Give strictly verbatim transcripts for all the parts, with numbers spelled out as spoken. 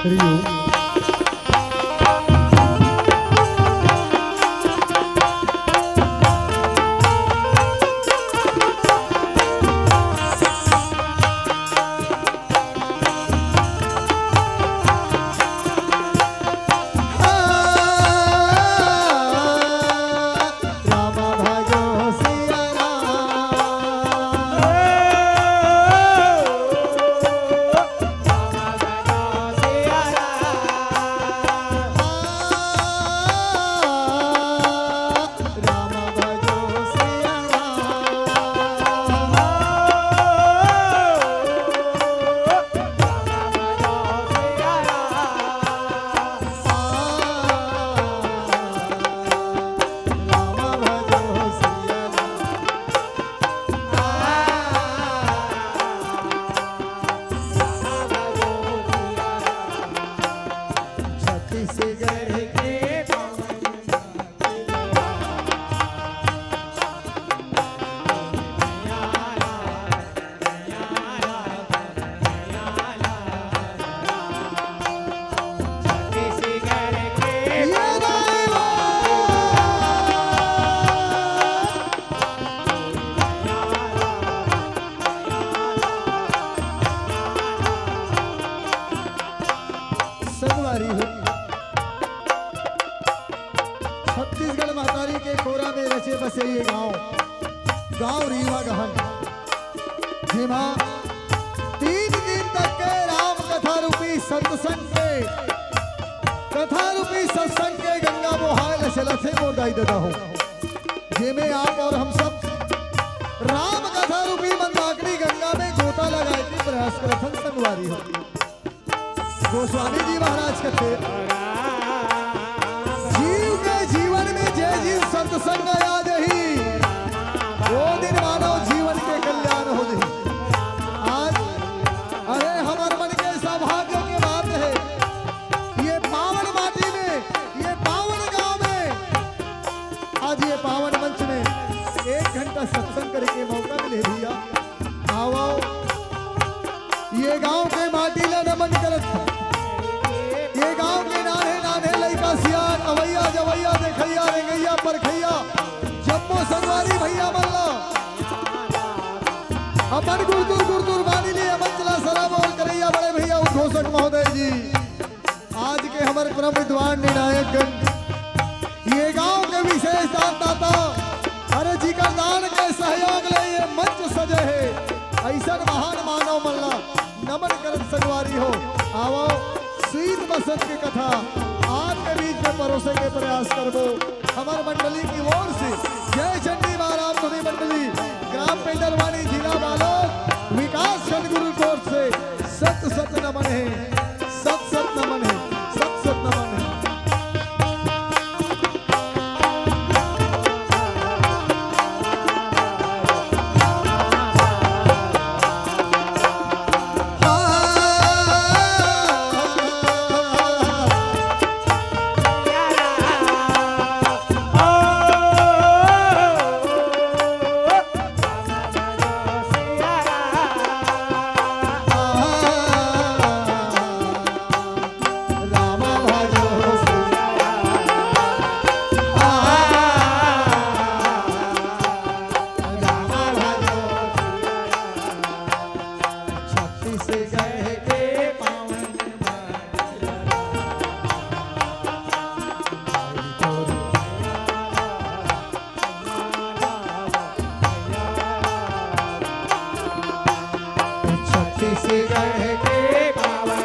रियो। संगवारी हो, छत्तीसगढ़ महतारी के कोरा में रचे बसे ये गांव, गांव रीवा गहन, जेमा तीन दिन तक के राम कथा रूपी सत्संग के, कथा रूपी सत्संग के गंगा बोहाय ल चलत हे मोर दाई ददा हो, जेमे आप और हम सब राम कथा रूपी मंदाकिनी गंगा में गोता लगाए के प्रयास करत हन संगवारी हो। गोस्वामी जी महाराज कथे, जीव के जीवन में जे जीव सत्संग आ जाही, वो दिन मानव जीवन के कल्याण हो जाही। आज, अरे, हमर मन के सौभाग्य के बात हे, ये पावन माटी में, ये पावन गांव में, आज ये पावन मंच में एक घंटा सत्संग करे के मौका मिले भैया। आओ, आओ। ये गांव के माटी ला नमन करत, ये गांव के नान्हे नान्हे लइका सियान, अवैया जवैया, देखैया रेंगैया परखैया, जम्मो संगवारी भैया मन ला अपन गुरतुर गुरतुर बानी ले मंच ला सराबोर करैया बड़े भैया उद्घोषक महोदय जी। आज के हमर परम विद्वान निर्णायक गण, ये गांव के विशेष दानदाता, अरे जिकर दान के सहयोग ले ये मंच सजे हे, अइसन महान मानव मन ला नमन करत संगवारी हो। आवो, शीत बसंत के कथा आपके बीच में परोसे के प्रयास करबो। हमर मंडली की ओर से जय चंडी महाराम धुनी मंडली, ग्राम पेंडलवानी, जिला बालोद, विकास खंड गुरु कोट से सत सत नमन हे, सत सत नमन हे, सत सत नमन हे। छत्तीसगढ़ के पावन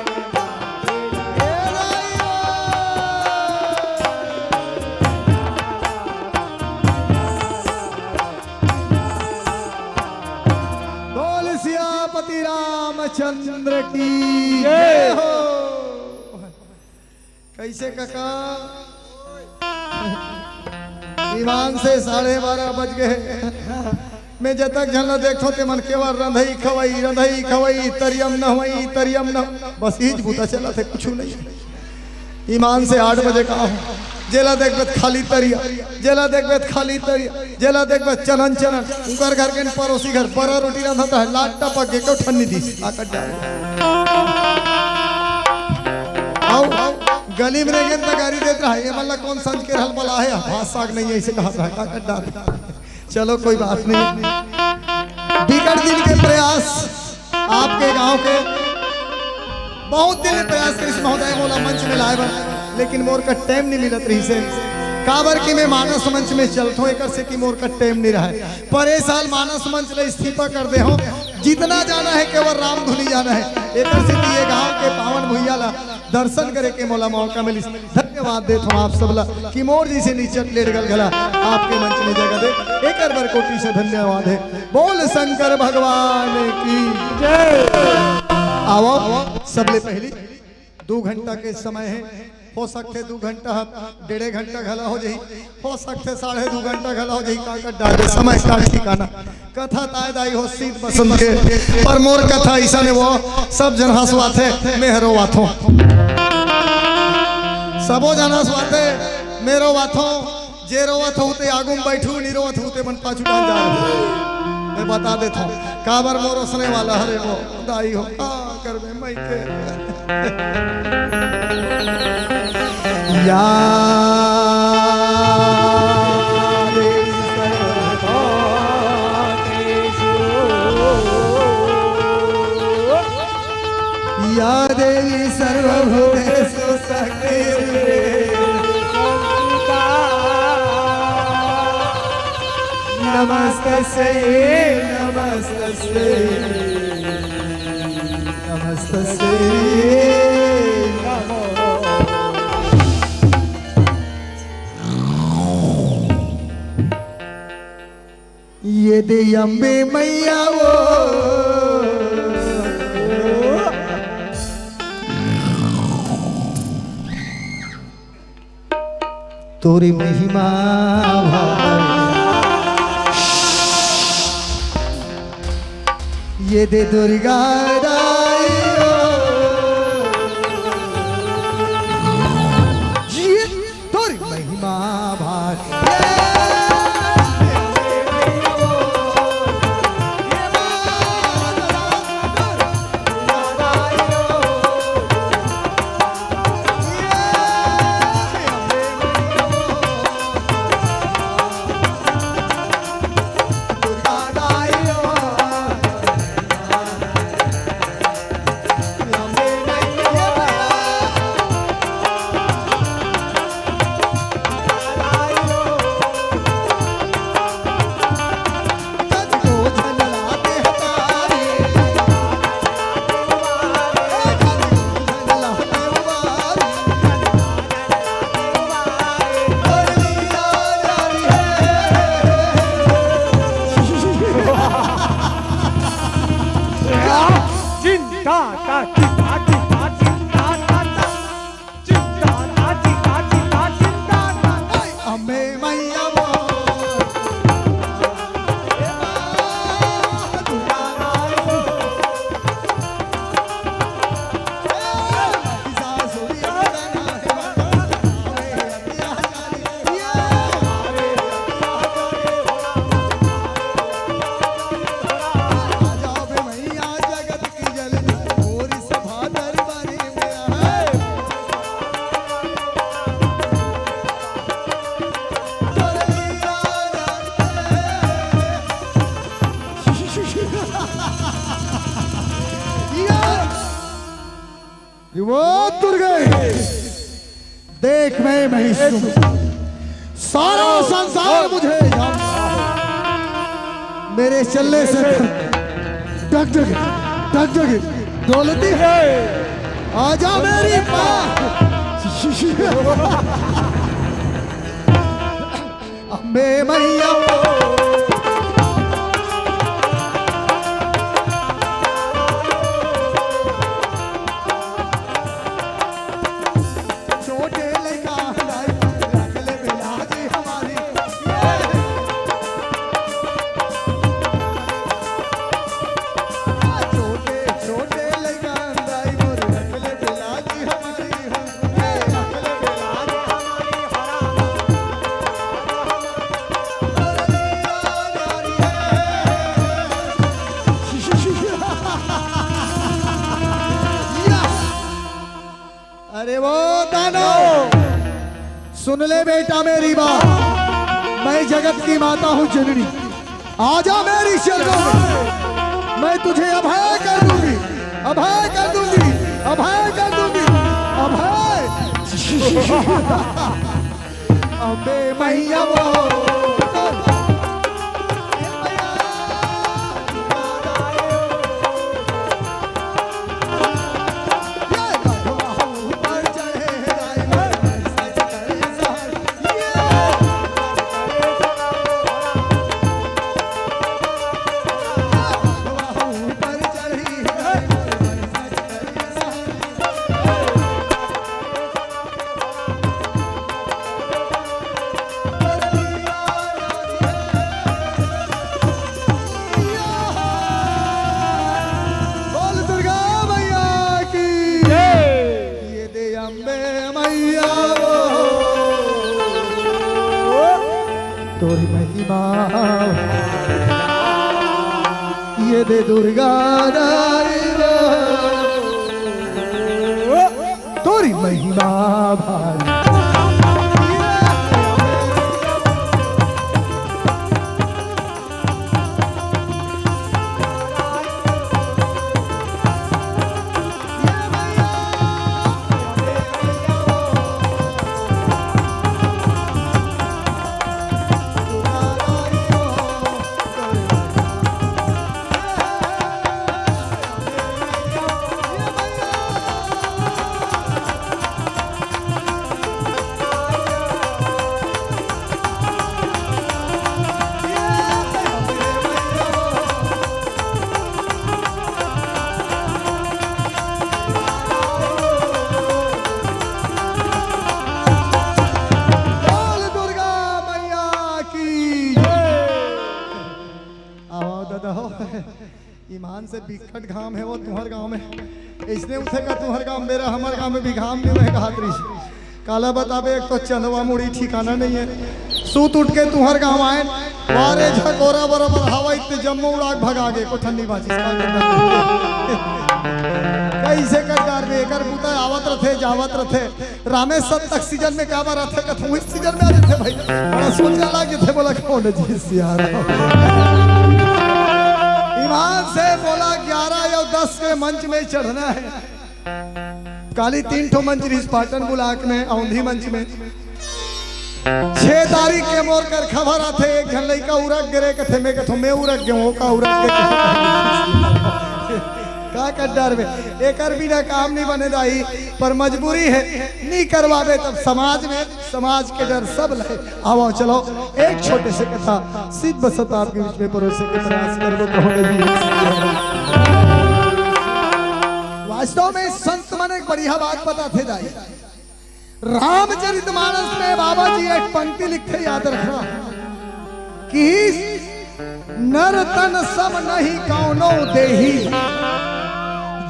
बोल सियापति रामचंद्र की जय हो। कैसे कका? ईमान से साढ़े बारह बज गए। मैं जतक झन ला देखथों, ते मन केवल रंधई खवई, रंधई खवई, तरियम नहवई, तरियम नह-, बस इहीच बूता चलत हे, कुछु नहीं। ईमान से आठ बजे का हो, जेला देखबे त खाली तरिया, जेला देखबे त खाली तरिया, जेला देखबे त चनन चनन। उनकर घर के परोसी घर बरा रोटी रंधत हे, लाट टपक के को ठन्नी दिस, आकट डाल। आओ, गली में रेंगेन त गारी देत रहा, "ये मन ला कोन संज के रहल बला हे, भात साग नहीं है," ऐसे कहा था, का कर डाल। चलो, कोई बात नहीं। बिकट दिन के प्रयास, आपके गांव के बहुत दिन ले प्रयास करिस महोदय मोला मंच में लाए बर, लेकिन मोर का टाइम नहीं मिलत रहिसे। काबर कि मैं मानस मंच में चलथों, एकर से कि मोर का टाइम नहीं रहे। पर ए साल मानस मंच ले इस्तीफा कर दे हो, जितना जाना है केवल राम धुनी जाना है। एकर से कि ये गांव के पावन भुइया ला दर्शन करे के मोला मौका मिलिस। धन्यवाद देत हूँ आप सब ला कि मोर जैसे निचट लेट गल घला आपके मंच में जगह दे, एकर बर कोटि से धन्यवाद है। बोल शंकर भगवान की जय। आओ, सबले पहली दू घंटा के समय है, हो सकथे दू घंटा, डेढ़े घंटा घला हो जाही, हो सकथे साढ़े दू घंटा घला हो जाही, का कर डाले समय का ठिकाना। कथा ताय दाई हो शीत बसंत के, पर मोर कथा ऐसा ने वो सब जन हंसवाथे, मैं रोवाथों। सबो जन हंसवाथे, मैं रोवाथों। जे रोवत हो ते आगू में बैठू, नहीं रोवत हो ते मन पाछू डाल जा। मैं बता देता हूँ, काबर मोर ओसने वाला हरे वो दाई हो, का करबे मई के। या या देवी सर्वभूतेषु शक्तिरूपेण संस्थिता। नमस्तस्यै, नमस्तस्यै, नमस्तस्यै नमो। ये दे अम्बे मैया वो, तोरी महिमा भारी। ये दे दुर्गा दाई वो, ये तोरी महिमा भारी। ये वो दुर्गे, देख मैं महिष हूँ, सारा संसार मुझे जानता है। मेरे चलने से डगडग डगडग डोलती है। आजा मेरी माँ। अम्बे मैया। छोटे लइका दाई रख ले बेला जी हमारी। छोटे, छोटे लइका दाई मोर रख ले बेला जी हमारी। सुन ले बेटा मेरी बात, मैं जगत की माता हूँ जननी। आजा मेरी शरणों में, मैं तुझे अभय कर दूंगी, अभय कर दूंगी, अभय कर दूंगी, अभय। अबे मैया वो। बोल दुर्गा मैया की। ये दे अम्बे मैया वो। तोरी महिमा। ये दे दुर्गा दाई वो। तोरी महिमा भारी। बोल दुर्गा मैया की। आओ दादा हो। ईमान से बिकट घाम हे वो तुंहर गांव में। अइसने उठे का तुंहर गांव, मेरा हमर गांव में भी घाम नइ हे कहात रहिस। काला बताबे, एक तो चंदवा मुड़ी ठिकाना नइ हे। सुत उठ के तुंहर गांव आएन, बारे झकोरा बरोबर हवा इत्ते जम्मो उड़ा के भगा गे, को ठंडी बाजी। कइसे कर डारबे, एकर बुता आवत रथे, जावत रथे। रामेश्वर तक सीजन में काबर आथे, कथों इस सीजन में आ जाथे भाई। बड़ा सोचे लाग जाथे, बोला कौन जी सियारा। ईमान से बोला, ग्यारह या दस के मंच में चढ़ना हे। काली तीन ठो मंच रहिस, पाटन ब्लॉक में, औंधी मंच में। छह तारीख के मोर कर खबर आथे, एक झन लइका उरक गे रे कथे, मैं कथों मैं उरक गेंव, वो का उरक गे। का कर डारबे, एकर बिना काम नइ बने दाई, पर मजबूरी हे, नइ करवाबे तब समाज में, समाज के डर सब लहे। आवो चलो, एक छोटे से कथा सिद्ध बसत आपके बीच में परोसे के प्रयास करबो, कहो जी। वास्तव में संत मन एक बढ़िया बात बताथे दाई। रामचरितमानस में बाबा जी एक पंक्ति लिखथे, याद रखना, कि नर तन सम नहीं कौनो देही,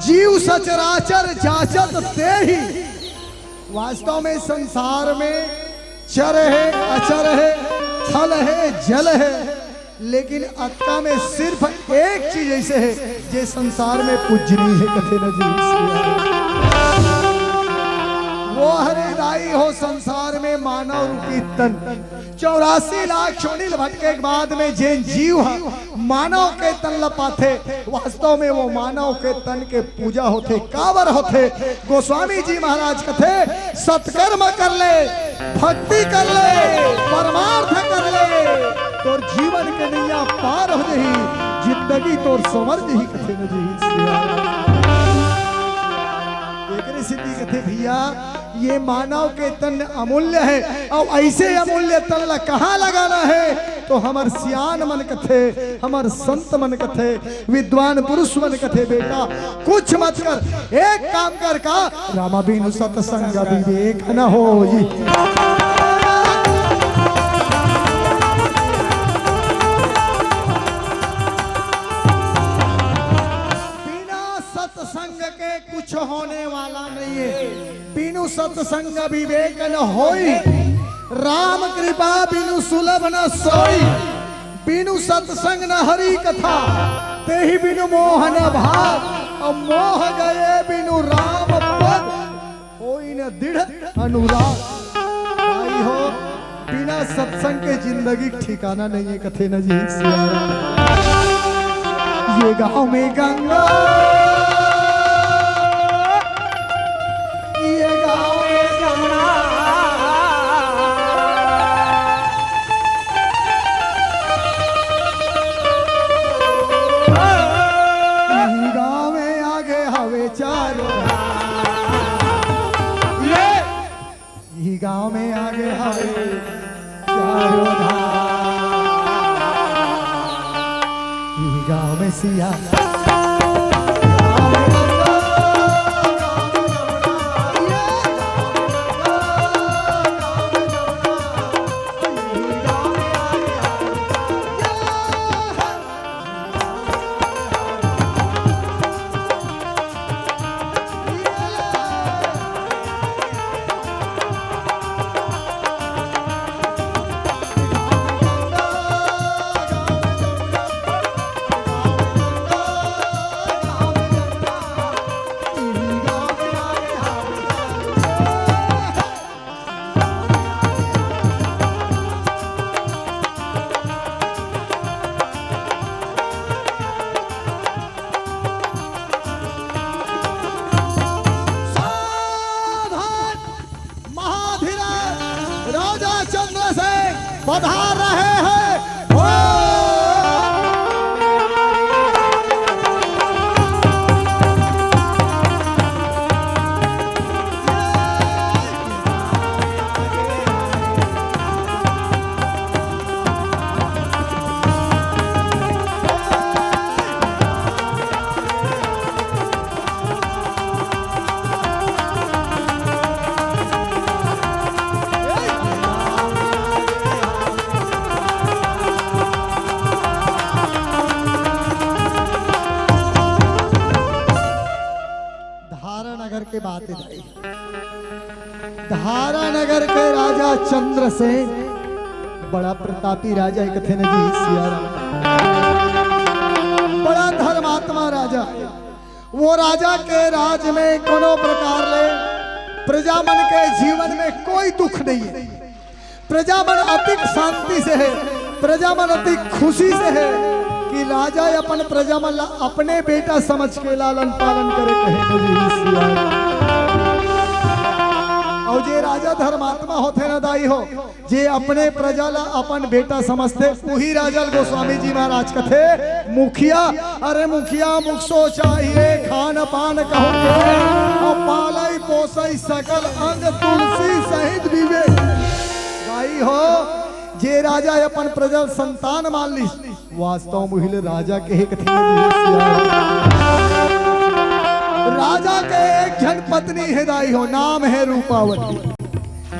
जीव सचराचर जाचत तेही। वास्तव में संसार में चर हे, अचर हे, थल हे, जल हे, लेकिन अतका में सिर्फ एक चीज अइसे हे, जे संसार में पूजनीय हे, कथे न जी। वो हरे दाई हो संसार में मानव रूपी तन। चौरासी लाख योनि ल भटके के बाद में जेन जीव ह मानव के तन ल पाथे, वास्तव में वो मानव के तन के पूजा होथे। काबर होथे? गोस्वामी जी महाराज कथे, सत्कर्म कर ले, भक्ति कर ले, परमार्थ कर ले, तोर जीवन के नैया पार हो जही, जिंदगी तोर संवर जही, कथे न जी। एकरे सेती कथे भैया, ये मानव के तन अमूल्य हे, अउ अइसे अमूल्य तन ला कहाँ लगाना हे? तो हमर सियान मन कथे, हमर संत मन कथे, विद्वान पुरुष मन कथे, बेटा कुछ मत कर, एक काम कर का, रामा बिनु सत्संग विवेक न होई। बिना सत्संग के कुछ होने वाला नहीं है। बिनु सत्संग विवेक न होई, राम कृपा बिनु सुलभ न सोई। बिनु सत्संग न हरि कथा, तेहि बिनु मोह न भाव। अउ मोह गए बिनु राम पद, होई न दृढ़ अनुराग। भाई हो, बिना सत्संग के जिंदगी के ठिकाना नहीं है, कथे न जी सिया राम। ये गांव में गंगा, ये गांव में जमुना, ये गांव में आगे हवे चारों धाम। ये इही गांव में आगे हवे चारों धाम। इही गांव में सिया। सावधान! महाधिराज राजा चंद्रसेन पधार रहे हैं। हो! धारा नगर के बात है भाई। धारा नगर के राजा चंद्रसेन बड़ा प्रतापी राजा है, कथे न जी सिया राम। बड़ा धर्मात्मा राजा। वो राजा के राज में कोनो प्रकार ले प्रजा मन के जीवन में कोई दुख नहीं है। प्रजा मन अतिक शांति से है, प्रजा मन अतिक खुशी से है कि राजा अपन प्रजा मन ला अपने बेटा समझ के लालन पालन करे, कहे तो जी सिया। और जे राजा धर्मात्मा होथे ना दाई हो, जे अपने प्रजा ला अपन बेटा समझथे, उही राजा ल गोस्वामी जी महाराज कथे, मुखिया, अरे मुखिया, मुख सो चाहिए, खान पान कहूँ के, और पालई पोसई सकल अंग तुलसी सहित विवेक। भाई हो, जे राजा अपन प्रजा ल संतान मान लिस, वास्तव में उही ल राजा कहे कथे। राजा के एक झन पत्नी है दाई हो, नाम है रूपावती।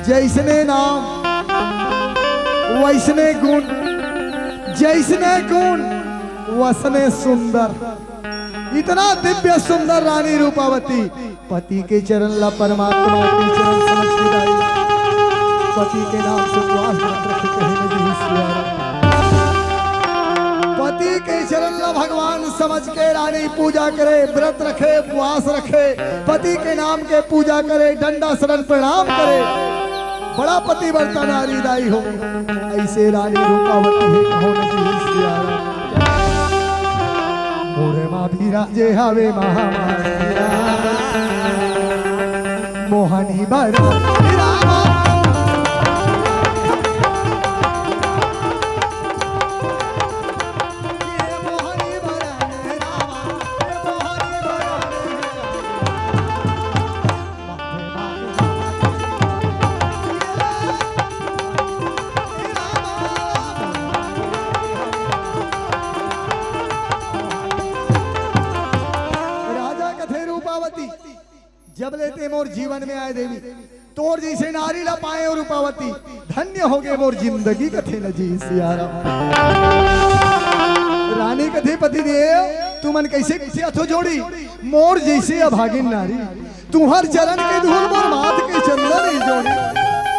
जैसने नाम वैसने गुण, जैसने गुण वसने सुंदर। इतना दिव्य सुंदर रानी रूपावती। पति के चरण ला परमात्मा के चरण समझ के दाई। पति के नाम से उपवास व्रत रखे, कहे न जी सिया राम। पति के चरण ला भगवान समझ के रानी पूजा करे, व्रत रखे, उपवास रखे, पति के नाम के पूजा करे, डंडा शरण प्रणाम करे। बड़ा पतिव्रता नारी दाई हो, ऐसे रानी रूपावती है, कहो न जी सिया राम। मोरे माँ बिराजे हवे महामाया, मोहनी बड़ा रामा। राजा कथे रूपावती, जब ले ते मोर जीवन में आए देवी, तोर जैसे नारी ला पाए हो रूपावती, धन्य हो गए मोर जिंदगी, कथे न जी सिया राम। रानी कथे पति देव, तुमन कैसे किसे अथो जोड़ी, मोर जैसे अभागिन नारी, तुहर चरण के धूल मोर माथ के चंदन ही जोड़ी।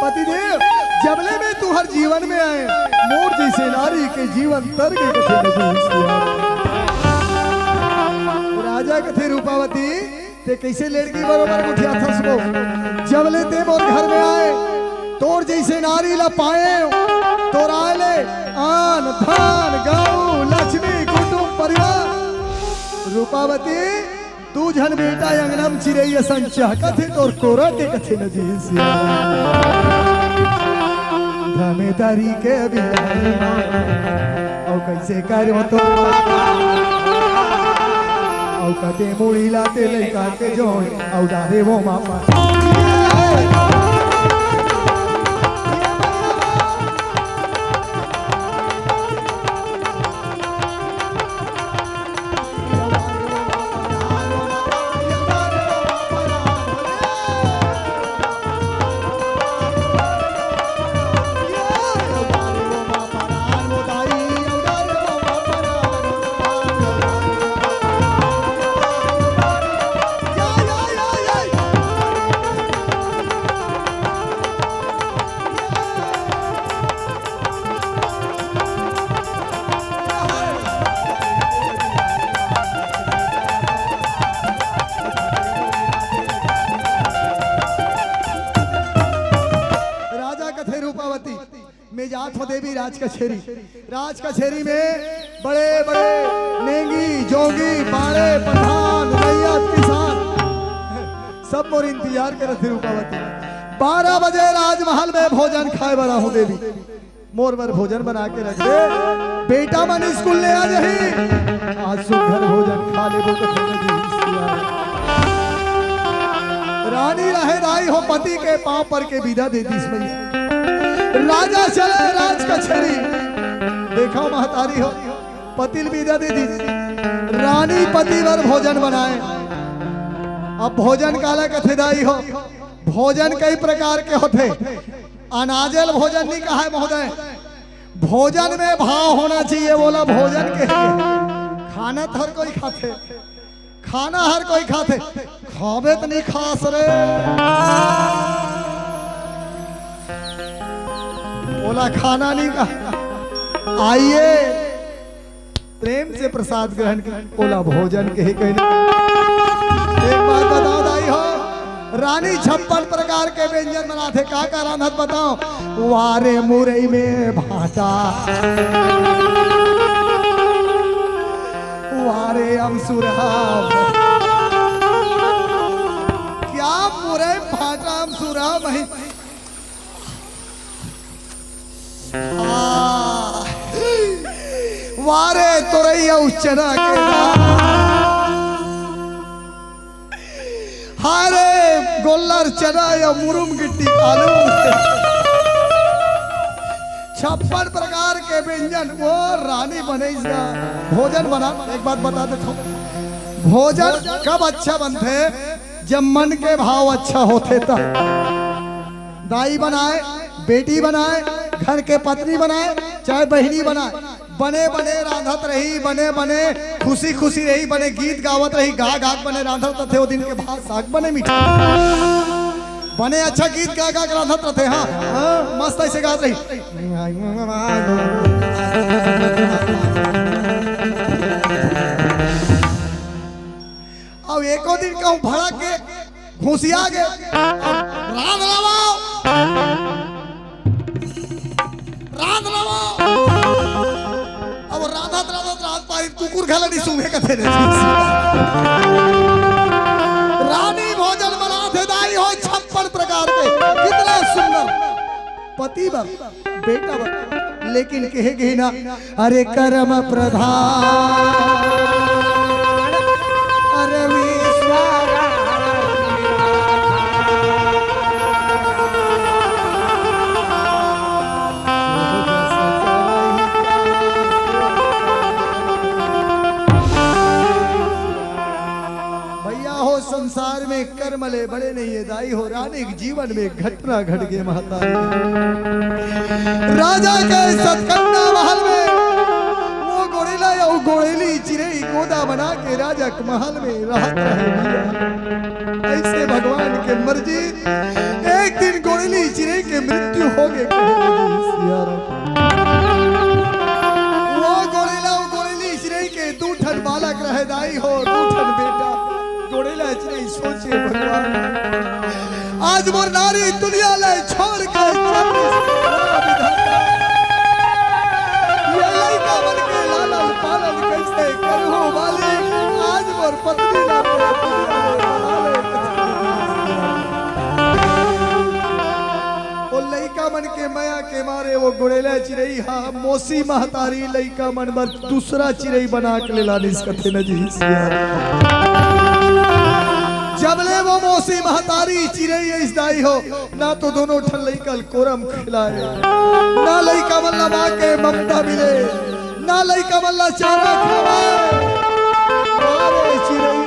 पति देव, जब ले मैं तुहर जीवन में आए, मोर जैसे नारी के जीवन तर गए, कथे न जी सिया राम। राजा कथे रूपावती, ते कैसे लड़की बरोबर गोठियाथस वो? जब ले ते मोर घर में आए, तोर जइसे नारी ला पाएंव, तोर आय ले आन, धन, गऊ, लक्ष्मी, कुटुम, परिवार। रूपावती, दू झन बेटा अंगना म चिरई असन चहकत हे, तोर कोरा के कथे न जी सिया। धमेदारी के बिहारी अउ कइसे करव तो, अउ कते मुड़ी लाते लइका के जोन, अउ डारे वो मामा। राजा कथे रूपावती, मैं जात हों देवी राज कचेरी। राज कचेरी में बड़े-बड़े नेंगी, जोंगी, पाड़े, प्रधान, रैयत, किसान, सब मोर इंतजार करत हे रूपावती। बारह बजे राजमहल में भोजन खाए बर आहूं देवी। मोर बर भोजन बना के रख दे। बेटा मन स्कूल ले आ जाही। आज सुघर भोजन खा लेबो कथे न जी सिया। रानी रहे दाई हो, पति के पांव पर के बिदा दे दिस भैया। राजा चले राज कचेरी। देखव महतारी हो, पति ल बिदा दे दिस। रानी पति बर भोजन बनाए। अब भोजन काला कथे दाई हो? भोजन कई प्रकार के होथे। अनाजे ल भोजन नइ कहाय महोदय, भोजन में भाव होना चाहिए, वोला भोजन कहे। खाना त हर कोई खाथे, खाना हर कोई खाथे, खाबे त नइ खास रे, वोला खाना नइ कहा। आइए, प्रेम से प्रसाद ग्रहण कर, ओला भोजन कहे कहिन। एक बात बताओ दाई हो, रानी छप्पन प्रकार के व्यंजन बनाथे, का का रांधत बताओ? वारे मुरई में भांटा, वारे अमसुरहा, क्या मुरई भांटा अमसुरहा मही आ, वारे तोरई अउ चना के दाल। हाय रे, गोल्लर चना या मुरुम गिट्टी आलू। छप्पन प्रकार के व्यंजन, वो रानी बने इसका भोजन बना। एक बात बता देथों, भोजन कब अच्छा बनथे? जब मन के भाव अच्छा होथे तब। दाई बनाए, बेटी बनाए, घर के पत्नी बनाए, चाहे बहिनी बनाए, बने बने रांधत रही, बने बने खुशी खुशी रही, बने गीत गावत रही, गा गा के बने रांधत रथे, ओ दिन के भात साग बने मीठा, बने अच्छा गीत गा गा के रांधत रथे। हाँ, हाँ, मस्त ऐसे गात रही। अब एको दिन कहूँ भड़क के घुसिया गे, रांध लावव, रांध लावव। अब रांधत रांधत रांध पारी, कुकुर घला नइ सूंघे कथे रे। रानी भोजन बनाथे दाई हो छप्पन प्रकार के, कितना सुंदर। पति बर, बेटा बर, लेकिन कहे गे ना, अरे करम प्रधान, अरे विश्वराम। भैया हो, संसार में कर्म ले बड़े नहीं है दाई हो। रानी के जीवन में घटना घट गे महतारी। राजा के सतकंडा महल में वो गोड़ेला या वो गोड़ेली चिरई गोदा बना के राजा के महल में रहत रहे भैया। ऐसे भगवान के मर्जी, एक दिन गोड़ेली चिरई के मृत्यु हो गे कहे लगी सिया राम। वो गोड़ेला वो गोड़ेली चिरई के दू ठन बालक रहे दाई हो, दू ठन बेटा। गोड़ेला चिरई सोचे भगवान, आज मोर नारी दुनिया ले छोड़ के चल दिस। वाह विधाता, ये लइका मन के लालन पालन कइसे करहूं मालिक? आज मोर पत्नी ला मोर दुनिया ले छोड़ के चल दिस। ओ लइका मन के मया के मारे वो गुड़ेला चिरई हा मौसी महतारी लइका मन बर दूसरा चिरई बना के ले लानिस कथे न जी सिया। जब ले वो मौसी महतारी चिरई अइस दाई हो, ना तो दोनों ठन लइका ल कोरम खिलाए, ना लइका मन ला माँ के ममता मिले, ना लइका मन ला चारा खवाए। अरे चिरई,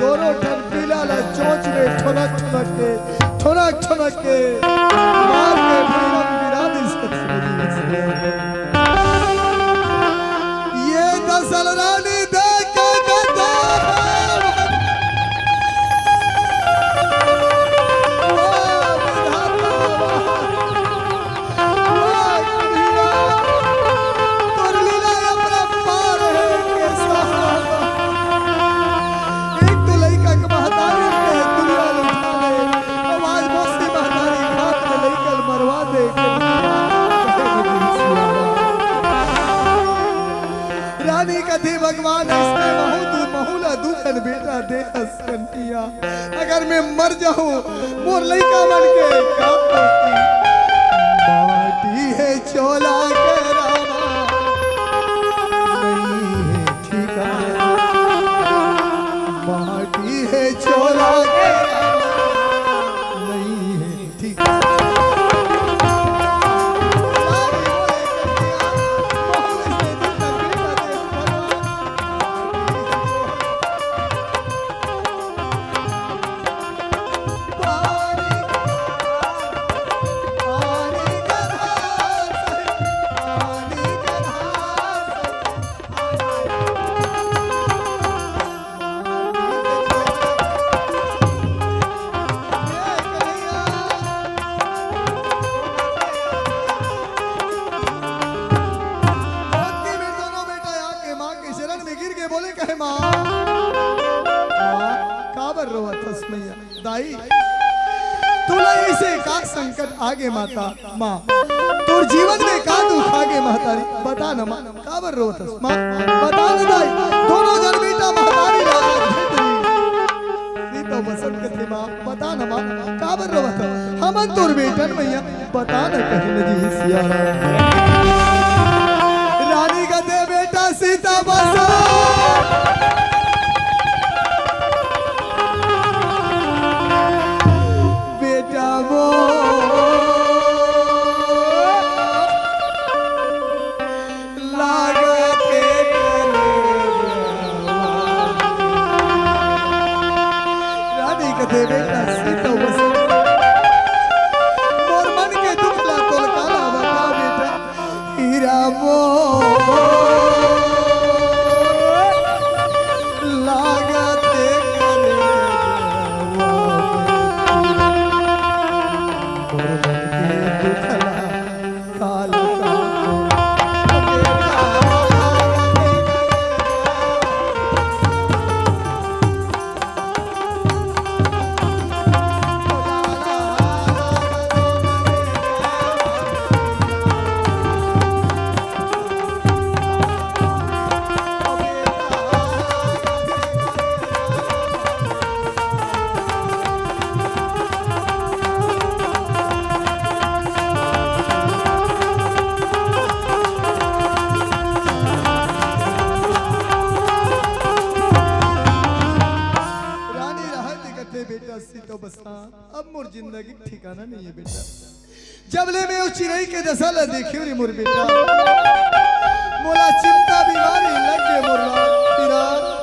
दोनों ठन पीला ला चोंच में ठोनक ठोनक के, ठोनक ठोनक के, मार के भुइयां गिरा दिस। ये दसल रानी देख के कहता, वाह विधाता, वाह। वाह, कन्हैया, तोर लीला अपरंपार हे, के साथ। एक तो लइका के महतारी के दुनिया ले उठा ले, अब आज मौसी महतारी खात के लइका ल मरवा दे, के रानी कथे भगवान अइसने महू दू, महू ला दू ठन बेटा दे हस कन्हैया। अगर मैं मर जाहूं, मोर लइका मन के का होही? माटी हे चोला के रामा, नइ हे ठिकाना। माटी हे चोला के रामा, नइ हे ठिकाना। दोनों बेटा आके माँ के चरण में गिर के बोले, कहे, "माँ, माँ, काबर रोवत हस मैया?" दाई, तोला अइसे का संकट आगे माता? माँ, तोर जीवन में का दुख आगे महतारी? बता न माँ, काबर रोवत हस? माँ, बता न दाई, दोनों जन बेटा महतारी ला आज भेज रही। सीता बसंत कथे माँ, बता न माँ, काबर रोवत हस? हमन तोर बेटन मैया, बता न कहे न जी सिया राम। रानी कथे बेटा सीता बसंत। बेटा मोर लागत हे कलेजवा। रानी कथे बेटा सीता बसंत, मोर मन के दुख ला तोला काला बता बेटा। हीरा मोर लागत हे कलेजवा। मोर मन के दुख ला काला का रानी रहत कथे बेटा सीता बसंत, अब मोर जिंदगी ठिकाना नइ हे बेटा। जब ले मैं ओ चिरई के दशा ला देखेंव रे मोर बेटा, मोला चिंता बीमारी लग गे मोर लाल। फिर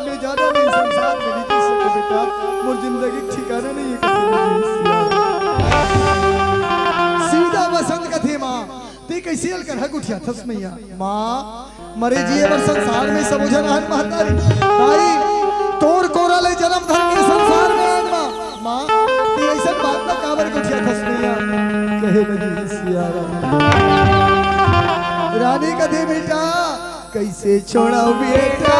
मैं ज्यादा दिन संसार में नइ जी सकंव बेटा, मोर जिंदगी ठिकाना नइ हे। सीता बसंत कथे माँ, ते कइसे अलकरहा गोठियाथस मैया? माँ, मरे जिए बर संसार में सबो झन आहन महतारी। दाई, तोर कोरा ले जनम धर के संसार में आहन माँ। माँ, ते अइसन बात ला काबर गोठियाथस मैया? कहे लगी सिया राम। रानी कथे बेटा, कइसे छोड़व बेटा?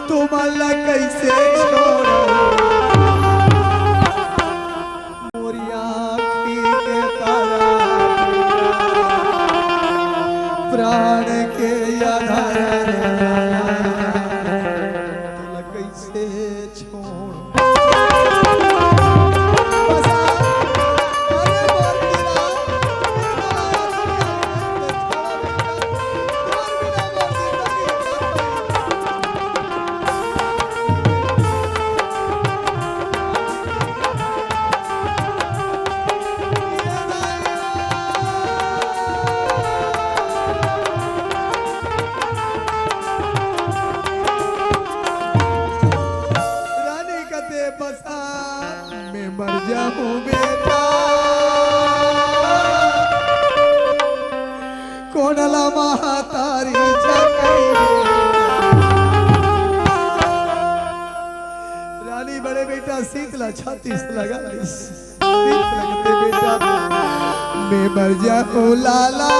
तुमन ला कइसे छोड़ो, मोरी आँखी के तारा, प्राण के आधार, तोला कइसे छोड़ो। रानी कथे, बसा, मैं मर जाहूं बेटा, कोन ला महतारी जगइबे। रानी बड़े बेटा सीत ला छाती से लगा लिस। सीत लगथे बेटा, मैं मर जाहूं लाला,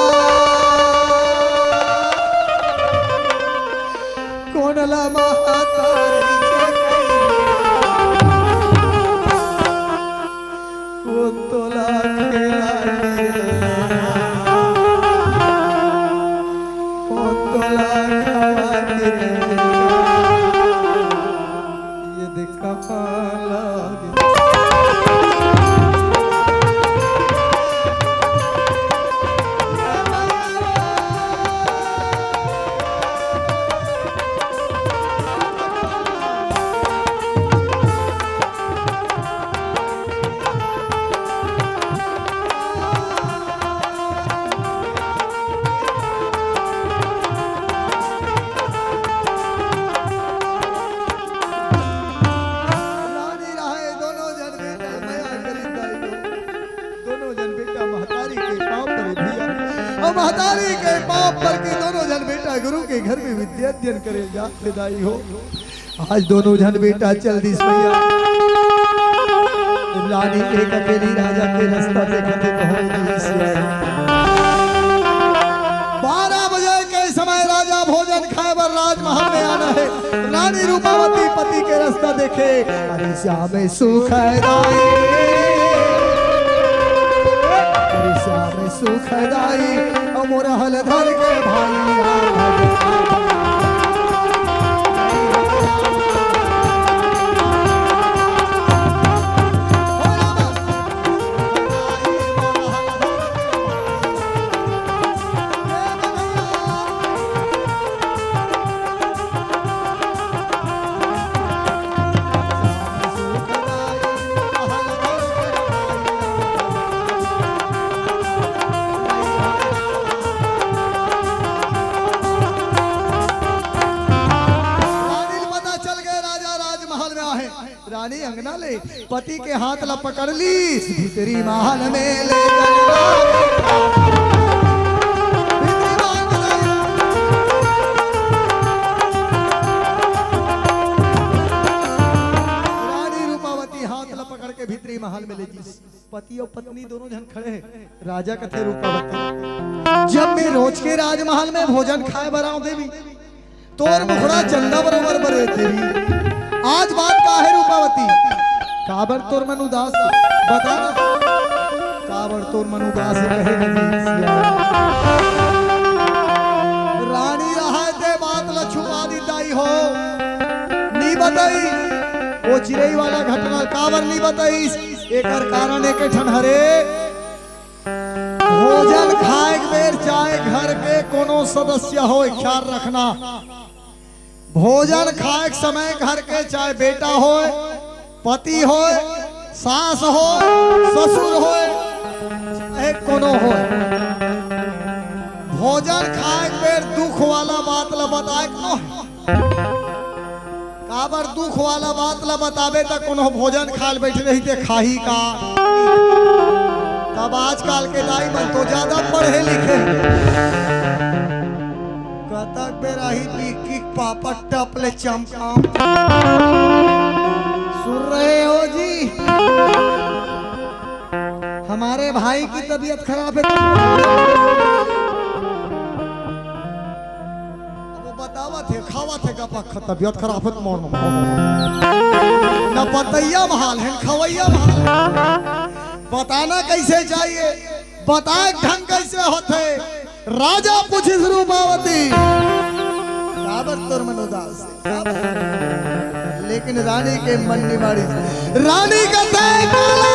कोन ला महतारी जगइबे। कोन तोला खिलाही रे, कोन तोला खवाही रे, ये देख कहाँ लागे। रानी रहे, दोनों झन बेटा मया करिन दाई हो। दोनों झन बेटा महतारी के पाँव परे भैया, अउ महतारी के पाँव पर के दोनों झन बेटा गुरु के घर में विद्या अध्ययन करे जाथे दाई हो। आज दोनों झन बेटा चल दिस भैया। रानी एक अकेली राजा के रस्ता देखथे, कहूँ दिस। बारह बजे के समय राजा भोजन खाए बर राजमहल में आना हे। रानी रूपावती पति के रस्ता देखे, अरे श्याम सुखदाई, अरे श्याम सुखदाई, अउ मोर हलधर के भाई। रानी ल पता चल गए राजा राजमहल में आहे। रानी अंगना ले पति के हाथ ला पकड़ लीस, भीतरी महल में ले चल। भीतरी महल में ले। रानी रूपावती हाथ ला पकड़ के भीतरी महल में ले गईस। पति अउ पत्नी दोनों झन खड़े हे। राजा कथे, रूपावती, जब मैं रोज के राजमहल में भोजन खाए बर आऊं देवी, तोर मुखड़ा चंदा बरोबर बरे देवी। आज बात का हे रूपावती? काबर तोर मन उदास हे? बता ना। काबर तोर मन उदास हे, कहे नदी सिया। रानी रहे ते बात ल छुपा दी दाई हो। नी बताई। वो चिरई वाला घटना काबर नी बताई? एकर कारण एक ठन हरे, भोजन खाए के बेर चाहे घर के कोनो सदस्य होय, ख्याल रखना, भोजन खाए के समय घर के चाहे बेटा होय, पति होय, सास होय, ससुर होय, चाहे कोनो होय, भोजन खाए के बेर दुख वाला बात ल बताए के नो। काबर दुख वाला बात ला बताबे त कोनो भोजन खाल बैठे रही ते खाही का? तब आजकल के दाई मन तो ज्यादा पढ़े लिखे। कतक बेर आही पी की पापा टप ले चमकाओ। सुन रहे हो जी? हमारे भाई की तबीयत खराब है। अब वो बतावत हे, खावत हे, गप पक्का तबीयत खराब हे त मोर। न पतइया म हाल हे, न खवइया म हाल हे। बताना कैसे चाहिए, बताए ढंग कैसे होथे। राजा पूछिस रूपावती, "काबर तोर मन उदास हे?" लेकिन रानी के मन निमाड़ी। रानी कथे, "काला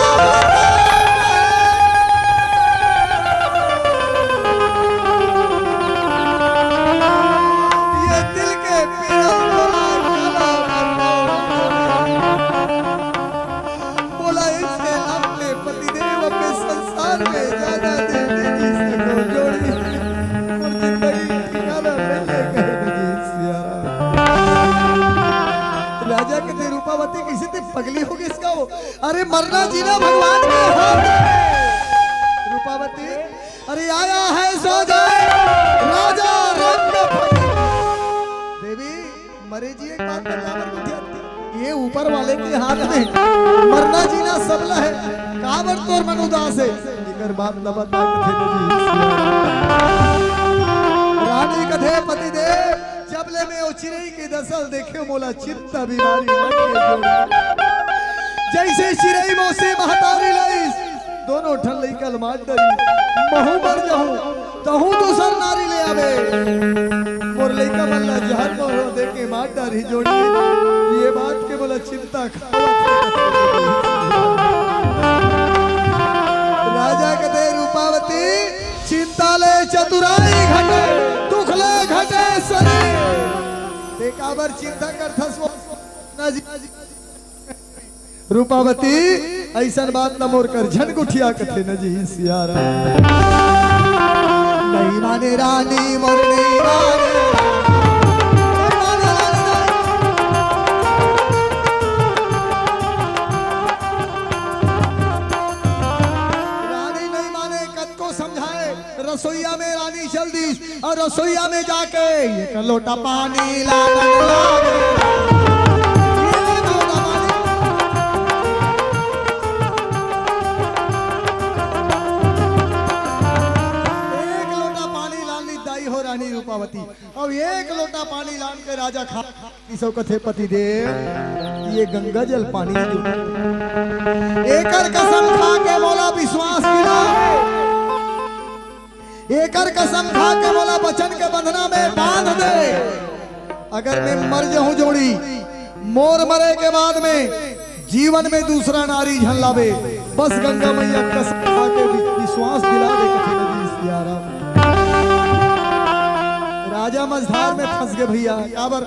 ये दिल के पीरा तोला काला बताओ।" बोला, "इसके नाम पे पतिदेव अपने संसार में ज्यादा दिन नहीं जी सको जोड़ी। और जिंदगी ठिकाना नहीं है कहीं नहीं सिया राम।" राजा कथे, "रूपावती, कैसे ते पगली हो गई इसका वो? अरे मरना जीना भगवान के हाथ में।" रूपावती, "अरे आया है सो जाए, राजा रंग फकीर।" देवी, मरे जी एक बात बता, काबर को ध्यान दे? ये ऊपर वाले के हाथ में, मरना जीना सब ला हे, काबर तोर मन उदास हे? एकर बात न बता, कथे न जी। रानी कथे, "पतिदेव, जब ले मैं ओ चिरई के दसा ल देखे, मोला चिंता बीमारी लग गे जोड़ी। जैसे चिरई मोसे महतारी लइस, दोनों ठन लइका ल मार डरी, महूं मर जाहूं, तहूं दूसर नारी ले आबे। मोर लइका मन ला जहर महुआ दे के मार डारही जोड़ी। ये बात के मोला चिंता खावत हे।" राजा कथे, "रूपावती, चिंता ले चतुराई घटे, दुख ले घटे शरीर। ते काबर चिंता करथस वो?" ना जी। रूपावती, अइसन बात ल मोर कर झन गोठिया, कथे न जी सिया राम। नहीं माने रानी मोर, नहीं माने रानी। रानी नहीं माने, कतको समझाए, रसोइया में रानी चल दी। अउ रसोइया में जाके एक लोटा पानी लाने लागे। एक लोटा पानी। एक लोटा पानी लानी दाई हो रानी रूपावती। अउ एक लोटा पानी लान के राजा खा, किसो कथे पति देव, ये गंगा जल पानी दे। एकर कसम खा के मोला विश्वास दिला। एकर कसम खा के मोला वचन के बंधना में बांध दे। अगर मैं मर जाहूं जोड़ी, मोर मरे के बाद में जीवन में दूसरा नारी झन लावे। बस गंगा मैया कसम खा के वि-, विश्वास दिला दे, कथे न जी सिया राम। राजा मझधार में फंस गे भैया, काबर?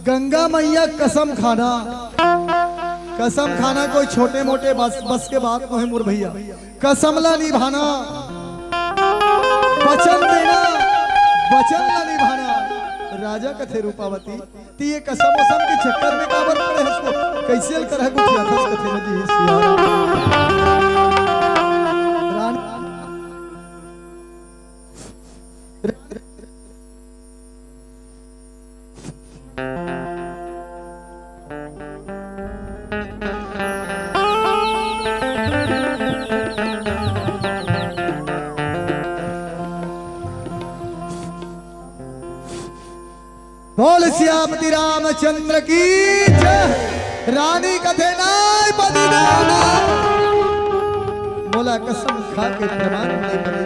गंगा मैया कसम खाना, कसम खाना कोई छोटे मोटे बस, बस के बात नोहे मोर भैया। कसम ला निभाना, वचन देना, वचन ला निभाना। राजा कथे रूपावती, ती ये कसम वसम के चक्कर में काबर पड़े हस को? कैसे ल करह गुठिया खस कथे न जी सिया। रान-, बोल सियापति रामचंद्र की जय। रानी कथे नाय पति नाना। मोला कसम खा के प्रमाण दे पति दे।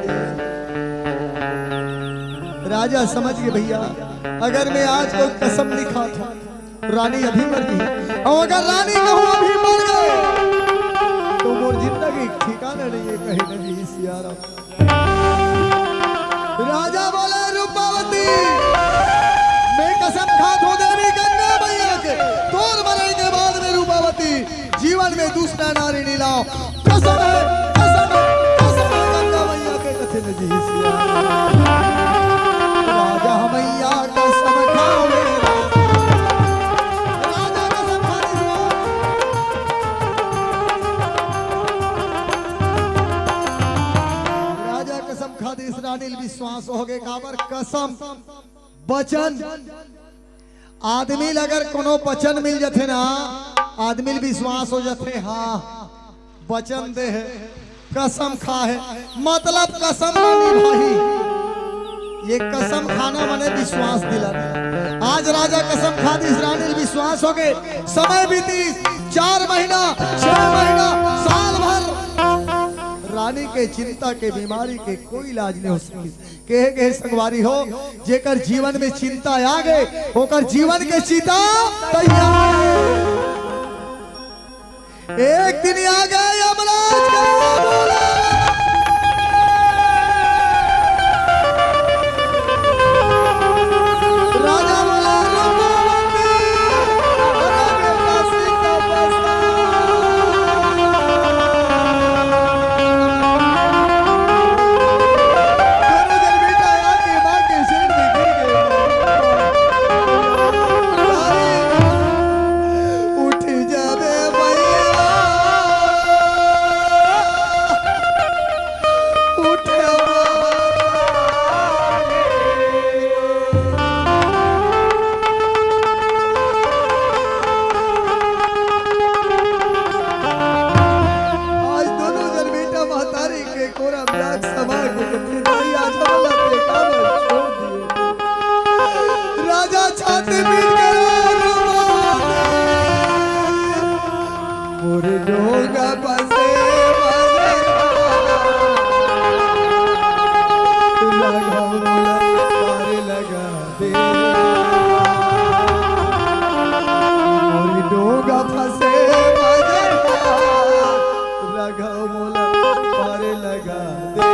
राजा समझ गे भैया, अगर मैं आज कोई कसम नहीं खाता, रानी अभी मर गई, अउ अगर रानी कहूं अभी मर गए, तो मोर जिंदगी ठिकाना नहीं है, कहे नहीं सिया राम। राजा बोले, "रूपावती, मैं कसम खात हूं देवी गंगा मैया के, तोर मरे के बाद में रूपावती जीवन में दूसरा नारी नहीं लाओ। कसम है, कसम है, कसम है गंगा मैया के।" कथे न जी सिया। राजा मैया कसम खावे। राजा कसम खा दिस। राजा कसम खा दिस, रानी ल विश्वास हो गे, काबर? कसम, वचन। आदमी ल अगर कोनो वचन मिल जथे ना, आदमी ल विश्वास हो जथे, हाँ, वचन दे हे, कसम खा हे, मतलब कसम ला निभाही। एक कसम खाना मने विश्वास दिलाना। आज राजा कसम खा दिस, रानी ल विश्वास हो गए। समय बीतिस, चार महीना, छह महीना, साल भर रानी के चिंता के बीमारी के कोई इलाज नहीं हो सकिस। कहे गए संगवारी हो, जेकर जीवन में चिंता आ गए, ओकर जीवन के चिता तैयार। एक दिन आ गए यमराज का बोला। राजा बोला, "रुको, रुको।" अरे बेटा, सीता बस्ता। दोनों जन बेटा आके माँ के शरण में गिर गए। उठ जावे भैया, उठ। आज दोनों जन बेटा महतारी के कोरा में जाके समा के कहथे, "दाई, आज हमला ते काबर छोड़ दिए?" राजा छाती पीट के रो, रो, रो, मोर डोंगा बसे बसे। लगा मोला पार लगा दे। मोर डोंगा फंसे बसे। लगा मोला पार लगा दे।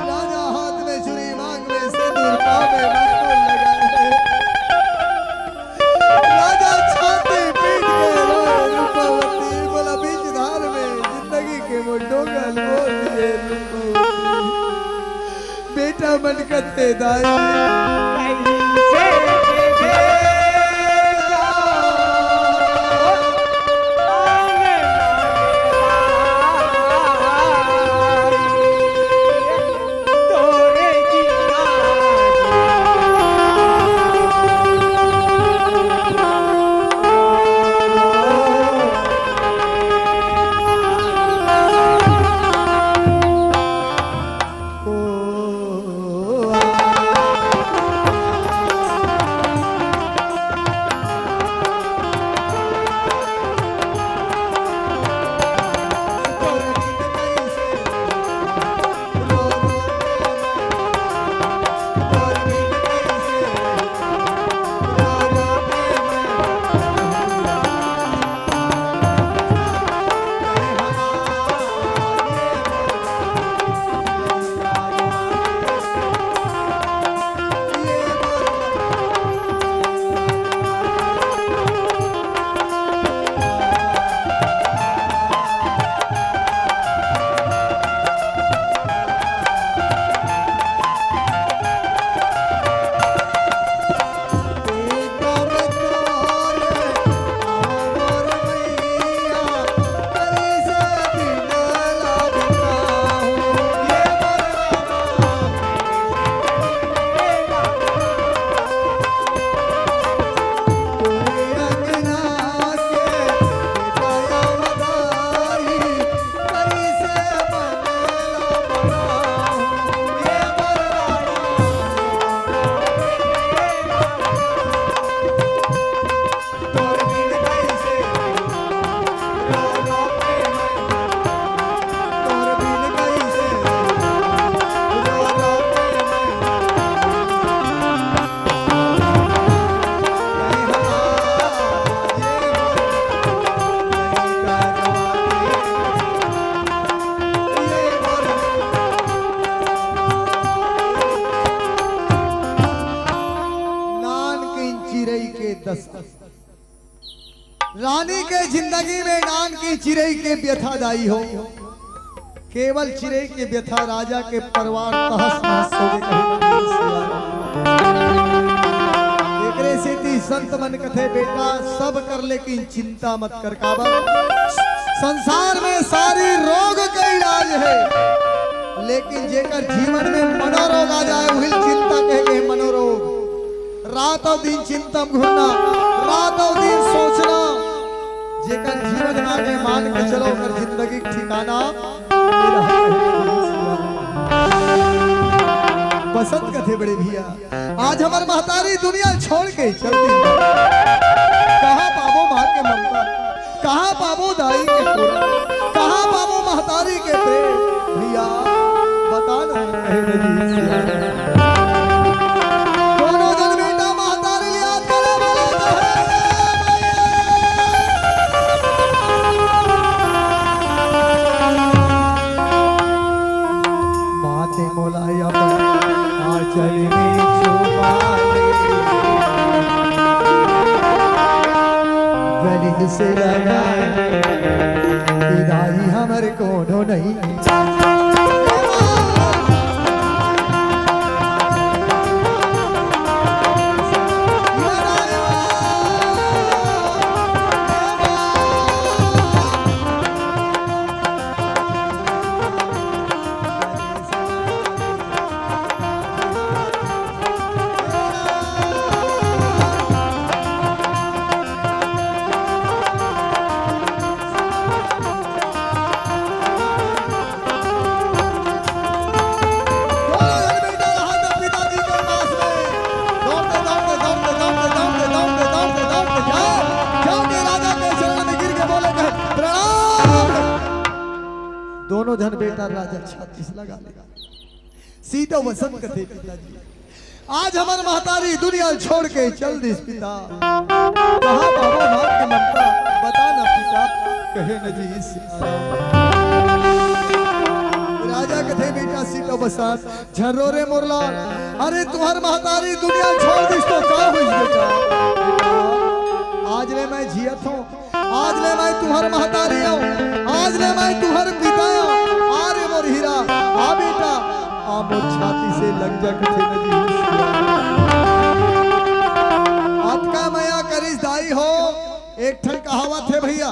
राजा हाथ में छुरी, मांग में सिंदूर, पाँव में मांगोर लगाए। राजा छाती पीट के रोए, रूपावती बोला, "बीच धार में जिंदगी के मोटो का बोल दिए रूपावती।" बेटा मन कथे दाई। दस। रानी के जिंदगी में नान की चिरई के व्यथा दाई हो, केवल चिरई के व्यथा, राजा के परिवार तहस नहस होगे कहे। एकरे सेती संत मन कथे, बेटा सब कर लेकिन चिंता मत कर, काबर संसार में सारी रोग के इलाज हे, लेकिन जेकर जीवन में मनोरोग आ जाए, उही चिंता कहे के मनोरोग। रात अउ दिन चिंता म घूरना, रात अउ दिन सोचना, जेकर जीवन में आगे मान के चलो, ओकर जिंदगी के ठिकाना। बसंत कथे बड़े भैया, आज हमर महतारी दुनिया छोड़ के चल दी। कहाँ पाबो माँ के ममता, कहाँ पाबो दाई के कोरा, कहाँ पाबो महतारी के प्रेम? भैया, बता ना, कहे नहीं सिया। कोनो जन बेटा महतारी ले याद करे वाला तो है। माते मोला अपन आंचल में छुपा ले, गले से लगा इदाई हमर कोनो नहीं। दोनों झन बेटा राजा छाती से लगा ले। सीता वसंत कथे पिताजी, आज हमर महतारी दुनिया छोड़ के चल दिस पिता। कहाँ पाबो माँ के ममता, बता ना पिता, कहे न जी सीता। राजा कथे बेटा सीता वसंत, झन रो रे मोर लाल। अरे तुँहर महतारी दुनिया छोड़ दिस तो का होइस बेटा? आज ले मैं जियत हूँ, आज ले मैं तुँहर महतारी अँव, आज ले मैं तुँहर पिता अँव। आ रे मोर हीरा, आ बेटा, आ मोर छाती से लग जा कथे न जी। अतका मया करिस दाई हो। एक ठन कहावत हे भैया,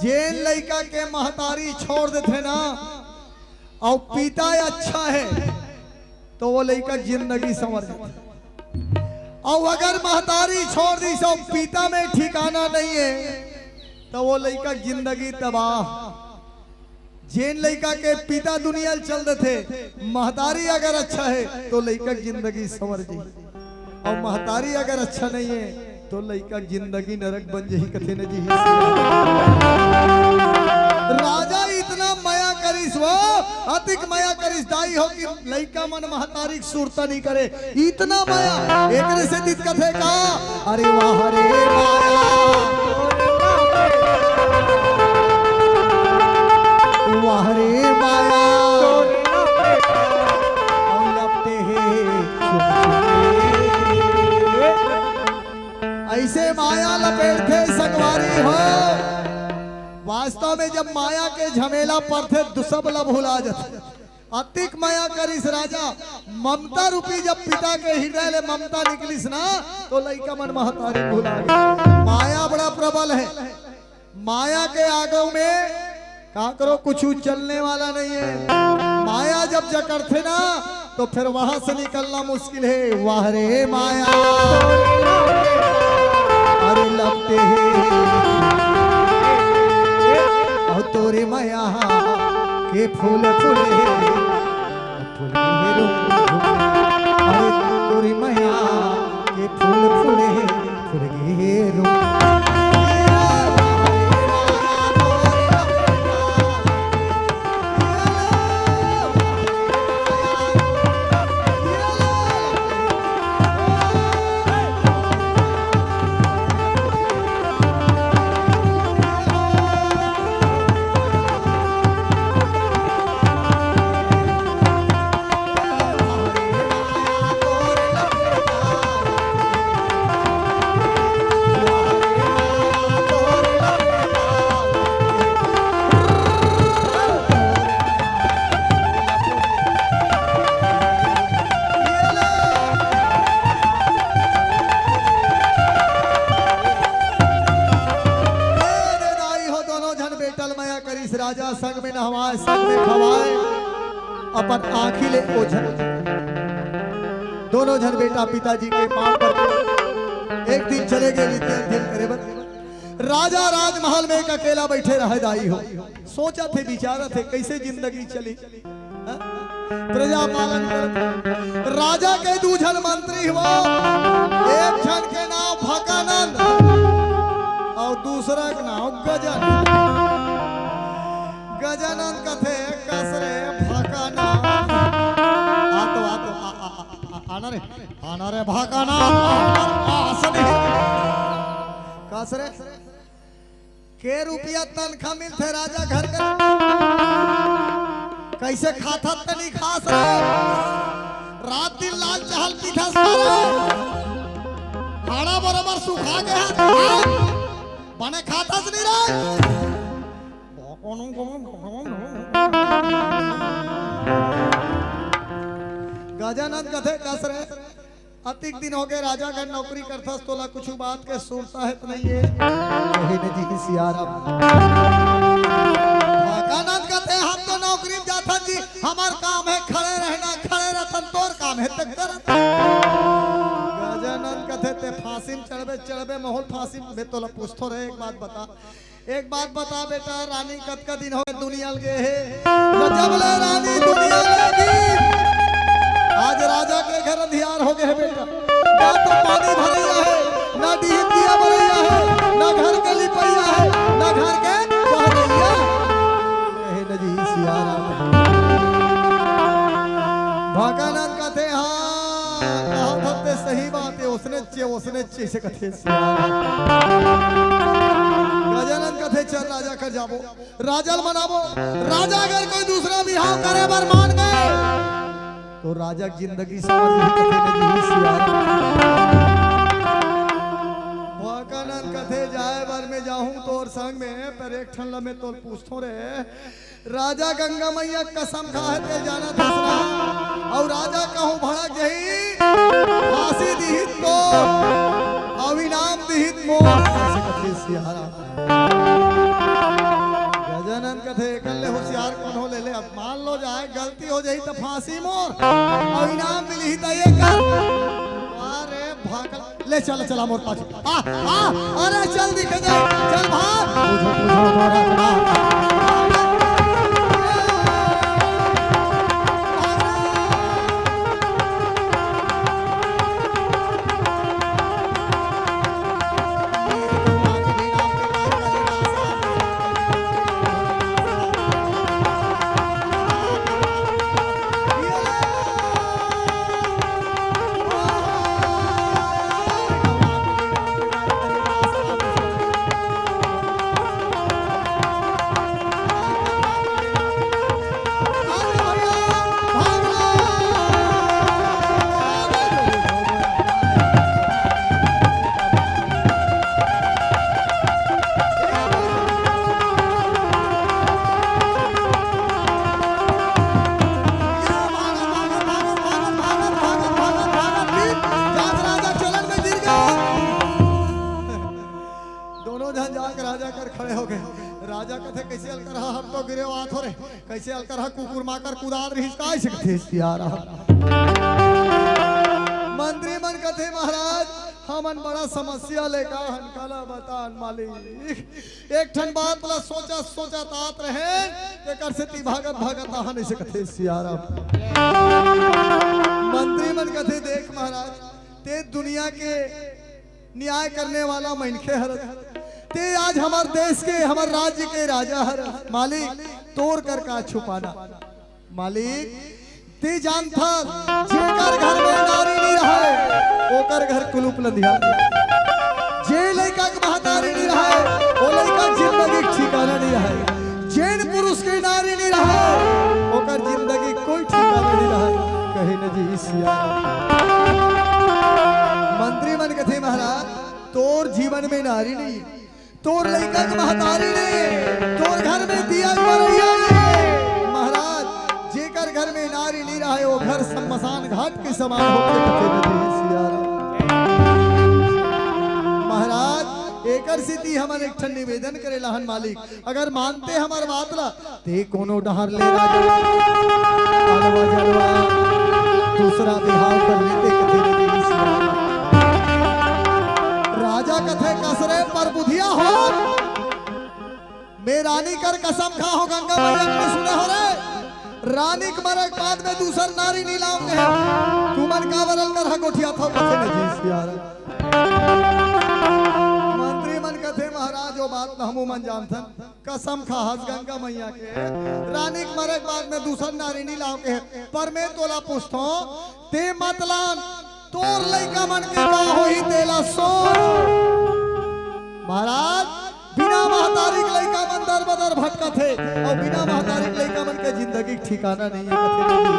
जेन लइका के महतारी छोड़ देथे ना, अउ पिता अच्छा हे, तो वो लइका जिंदगी संवर जाथे। अउ अगर महतारी छोड़ दिस अउ पिता में ठिकाना नहीं हे, तो वो लइका जिंदगी तबाह। जेन लइका के पिता दुनिया ल चल देथे, महतारी अगर अच्छा हे, तो लइका के जिंदगी संवर जाही। अउ महतारी अगर अच्छा नहीं हे, तो लइका के जिंदगी नरक बन जाही, कथे न जी। राजा इतना मया करिस वो, अतिक मया करिस दाई हो कि लइका मन महतारी के सुरता नहीं करे, इतना मया। एकरे सेती कथे का, अरे वाह रे माया, वाह रे माया, अउ लपटे हे चुप चुप। अइसे माया लपेटथे संगवारी हो। वास्तव में जब माया के झमेला परथे, तो सब ला भुला जाथे। अतिक मया करिस राजा, ममता रूपी जब पिता के हृदय ले ममता निकलिस ना, तो लइका मन महतारी भुला गे। माया बड़ा प्रबल हे। माया के आगू में काकरो कुछु चलने वाला नहीं हे। माया जब जकड़थे ना, तो फिर वहां से निकलना मुश्किल हे। वाह रे माया, अरे लपटे हे, अउ तोरे माया के फूल फूले हे, फूल गे हे रुम झुम। अरे तोरे माया के फूल फूले हे, फूल गे हे रुम। राजा संग में नहवाय, संग में खवाय, अपन आँखी ले ओझल। दोनों झन बेटा पिताजी के पाँव पर एक दिन चले गए विद्या अध्ययन करे बर। राजा राजमहल में एक अकेला बैठे रहे दाई हो। सोचत हे, विचारत हे, कैसे जिंदगी चली। हाँ? प्रजा पालन कर। राजा के दू झन मंत्री हुआ, एक झन के नाम भकानंद और दूसरा के नाम गजानंद। गजानंद कथे, "कस रे भकानंद।" आ तो, आ तो, आ, आ, आ, आ, आना रे, आना रे भकानंद, आ, आ, आसनी। कस रे, के रुपया तनखा मिलथे राजा घर के? कैसे खाथस ते नइ खास रे? रात दिन लाल चावल पीथस रे। हाड़ा बरोबर सुखा गे हे। बने खाथस नइ रे? गजानंद कथे, "कस रे, अतिक दिन होगे राजा घर नौकरी करथस, तोला कुछु बात के सुरता हे त नइ हे?" कहे न जी सियाराम। भकानंद कथे, "हम तो नौकरी में जाथन जी, हमर काम हे खड़े रहना, खड़े रहथन, तोर काम हे ते करत।" गजानंद कथे, "ते फांसी में चढ़बे, चढ़बे, महूं ल फांसी में।" मैं तोला पूछथों रे, एक बात बता, एक बात बता बेटा, रानी कतका दिन होगे दुनिया ल गे हे? जब ले रानी दुनिया ले गे, आज राजा के घर अंधियार होगे हे बेटा। ना तो पानी भरइया हे, ना डीह दिया बरइया हे, ना घर के लिपइया हे, ना घर के बहरइया। हे न जी सियाराम। भकानंद कथे, "हाँ, कहा था ते सही बात हे, ओसने चे, ओसने चे से कथे।" गजानंद कथे, "चल राजा कर जाबो, राजा ल मनाबो।" राजा अगर कोई दूसरा बिहाव करे बर मान गे, तो राजा के जिंदगी समझ नहीं कथे न जी सियाराम। भकानंद कथे, "जाए बर में जाहूं तोर संग में, पर एक ठन ल मैं तोर पूछथों रे।" राजा गंगा मैया कसम खाए ते जानत हस ना। अउ राजा कहूं भड़क जही, फांसी दिहित तो, अउ इनाम दिहित मोर। ऐसे कथे सियाराम। गजानंद कथे, "एकर ले होशियार कोन हो ले ले? अब मान लो जाए गलती हो जही त फांसी मोर, अउ इनाम मिलही त ये कर।" अरे भागल। ले चल, चला मोर पाछू। आ, आ, अरे चल दिखे दे, चल भाग। बुझो, बुझो, मोरा अपना। दोनों झन जाके राजा कर खड़े होगे। राजा कथे, "कैसे अलकरहा हम तो गिरे आथों रे, कैसे अलकरहा कुकुर माकर कुदात रहिस, काय से कथे सियाराम।" मंत्री मन कथे, "महाराज, हमन बड़ा समस्या ले गा हन, काला बतान मालिक। एक ठन बात ला सोचत सोचत आत रहेन, तेकर सेती भागत भागत आहन," ऐसे कथे सियाराम। मंत्री मन कथे, "देख महाराज, ते दुनिया के न्याय करने वाला मनखे हरस, ते आज हमर देश के, हमर राज्य के राजा हरस। मालिक, तोर कर का छुपाना?" मालिक, ते जानथस, जेकर घर में नारी नइ रहय, ओकर घर कुलूप ल अंधियार। जे लइका के महतारी नइ रहय, ओ लइका के जिंदगी के ठिकाना नइ रहय। जेन पुरुष के नारी नइ रहय, ओकर जिंदगी के कोई ठिकाना नइ रहय। कहे न जी सियाराम। मंत्री मन कथे, महाराज, तोर जीवन में नारी नइ, तोर लइका के महतारी नइ, तोर घर में दिया बरइया नइ। महाराज, जेकर घर में नारी नइ रहय, ओ घर शमशान घाट के समान होथे, कथे न जी सियाराम। महाराज, एकर एकर सेती हमन एक ठन निवेदन करे लाहन मालिक, अगर मानते हमर बात ला, ते कोनो डहर ले राजा, अलवा जलवा, दूसरा बिहाव कर लेते कथे रे देवी सिया। राजा कथे, "कस रे परबुधिया हो, मैं रानी कर कसम खा हो, गंगा मैया के सुने हो रे, रानी के मरे के बाद में दूसर नारी नी लाऊं कहे, तुमन काबर अलकर हा गोठियाथव?" कथे न जी सिया राम। मंत्री मन कथे, "महाराज, वो बात ल हमू मन जानथन, कसम खाहस गंगा मैया के, रानी के मरे के बाद में दूसर नारी नी लाऊं कहे, पर मैं तोला पूछथों, ते मत लान, तोर लइका मन के का होही तेला सोच।" महाराज, बिना महतारी के लइका मन दर बदर भटकत हे, अउ बिना महतारी के लइका मन के जिंदगी के ठिकाना नहीं है, कथे रे।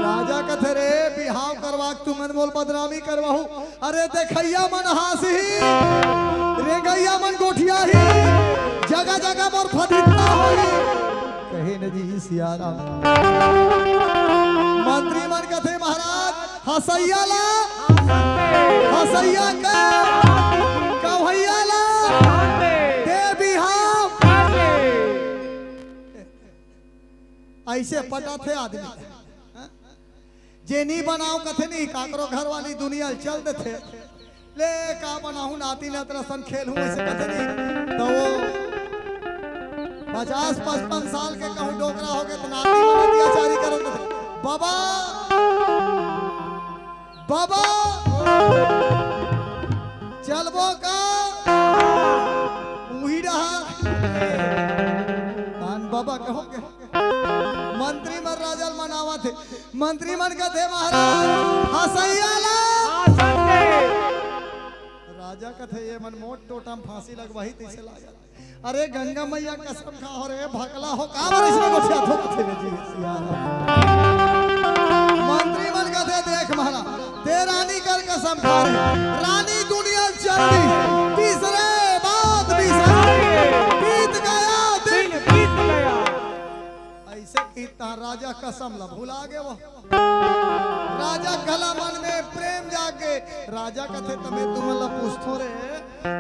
राजा कथे, "रे, बिहाव करवा के तुमन मोल बदनामी करवाहू। अरे, देखइया मन हांसही, रेंगइया मन गोठियाही, जगह जगह मोर फदित्ता होही।" कहे न जी सिया राम। मंत्री मन कथे, "महाराज, हंसइया ला, हंसइया के, कवइया ला, दे बिहाव।" अइसे पटाथे आदमी। जे नी बनाव कथे नी, काकरो घरवाली दुनिया ल चल देथे। ले का बनाहूं, नाती नतरा सन खेलहूं, अइसे कथे नी। त वो पचास पचपन साल के कहूं डोकरा होगे त नाती मन अत्याचारी करत रथे। "बाबा, बाबा, चलबो का?" उही रहा। कान बाबा कहोगे। मंत्री मन राजा ल मनावत हे। मंत्री मन कथे, "महाराज, हंसइया ला।" राजा कथे, "ये मन मोट टोटा म फांसी लगवाही तइसे लागत।" अरे गंगा मैया कसम खा हो रे, भकला हो, काबर अइसने गोठियाथव, कथे रे जी सिया राम। मंत्री मन कथे, "देख महाराज, ते रानी कर कसम खा रे, रानी दुनिया ल चल दी, तीसरे बात बीस बीत गया, दिन बीत गया।" अइसे कहिस त राजा कसम ला भुला गे वो। राजा घला मन में प्रेम जागे। राजा कथे, "तमे तुमन ला पूछथों रे,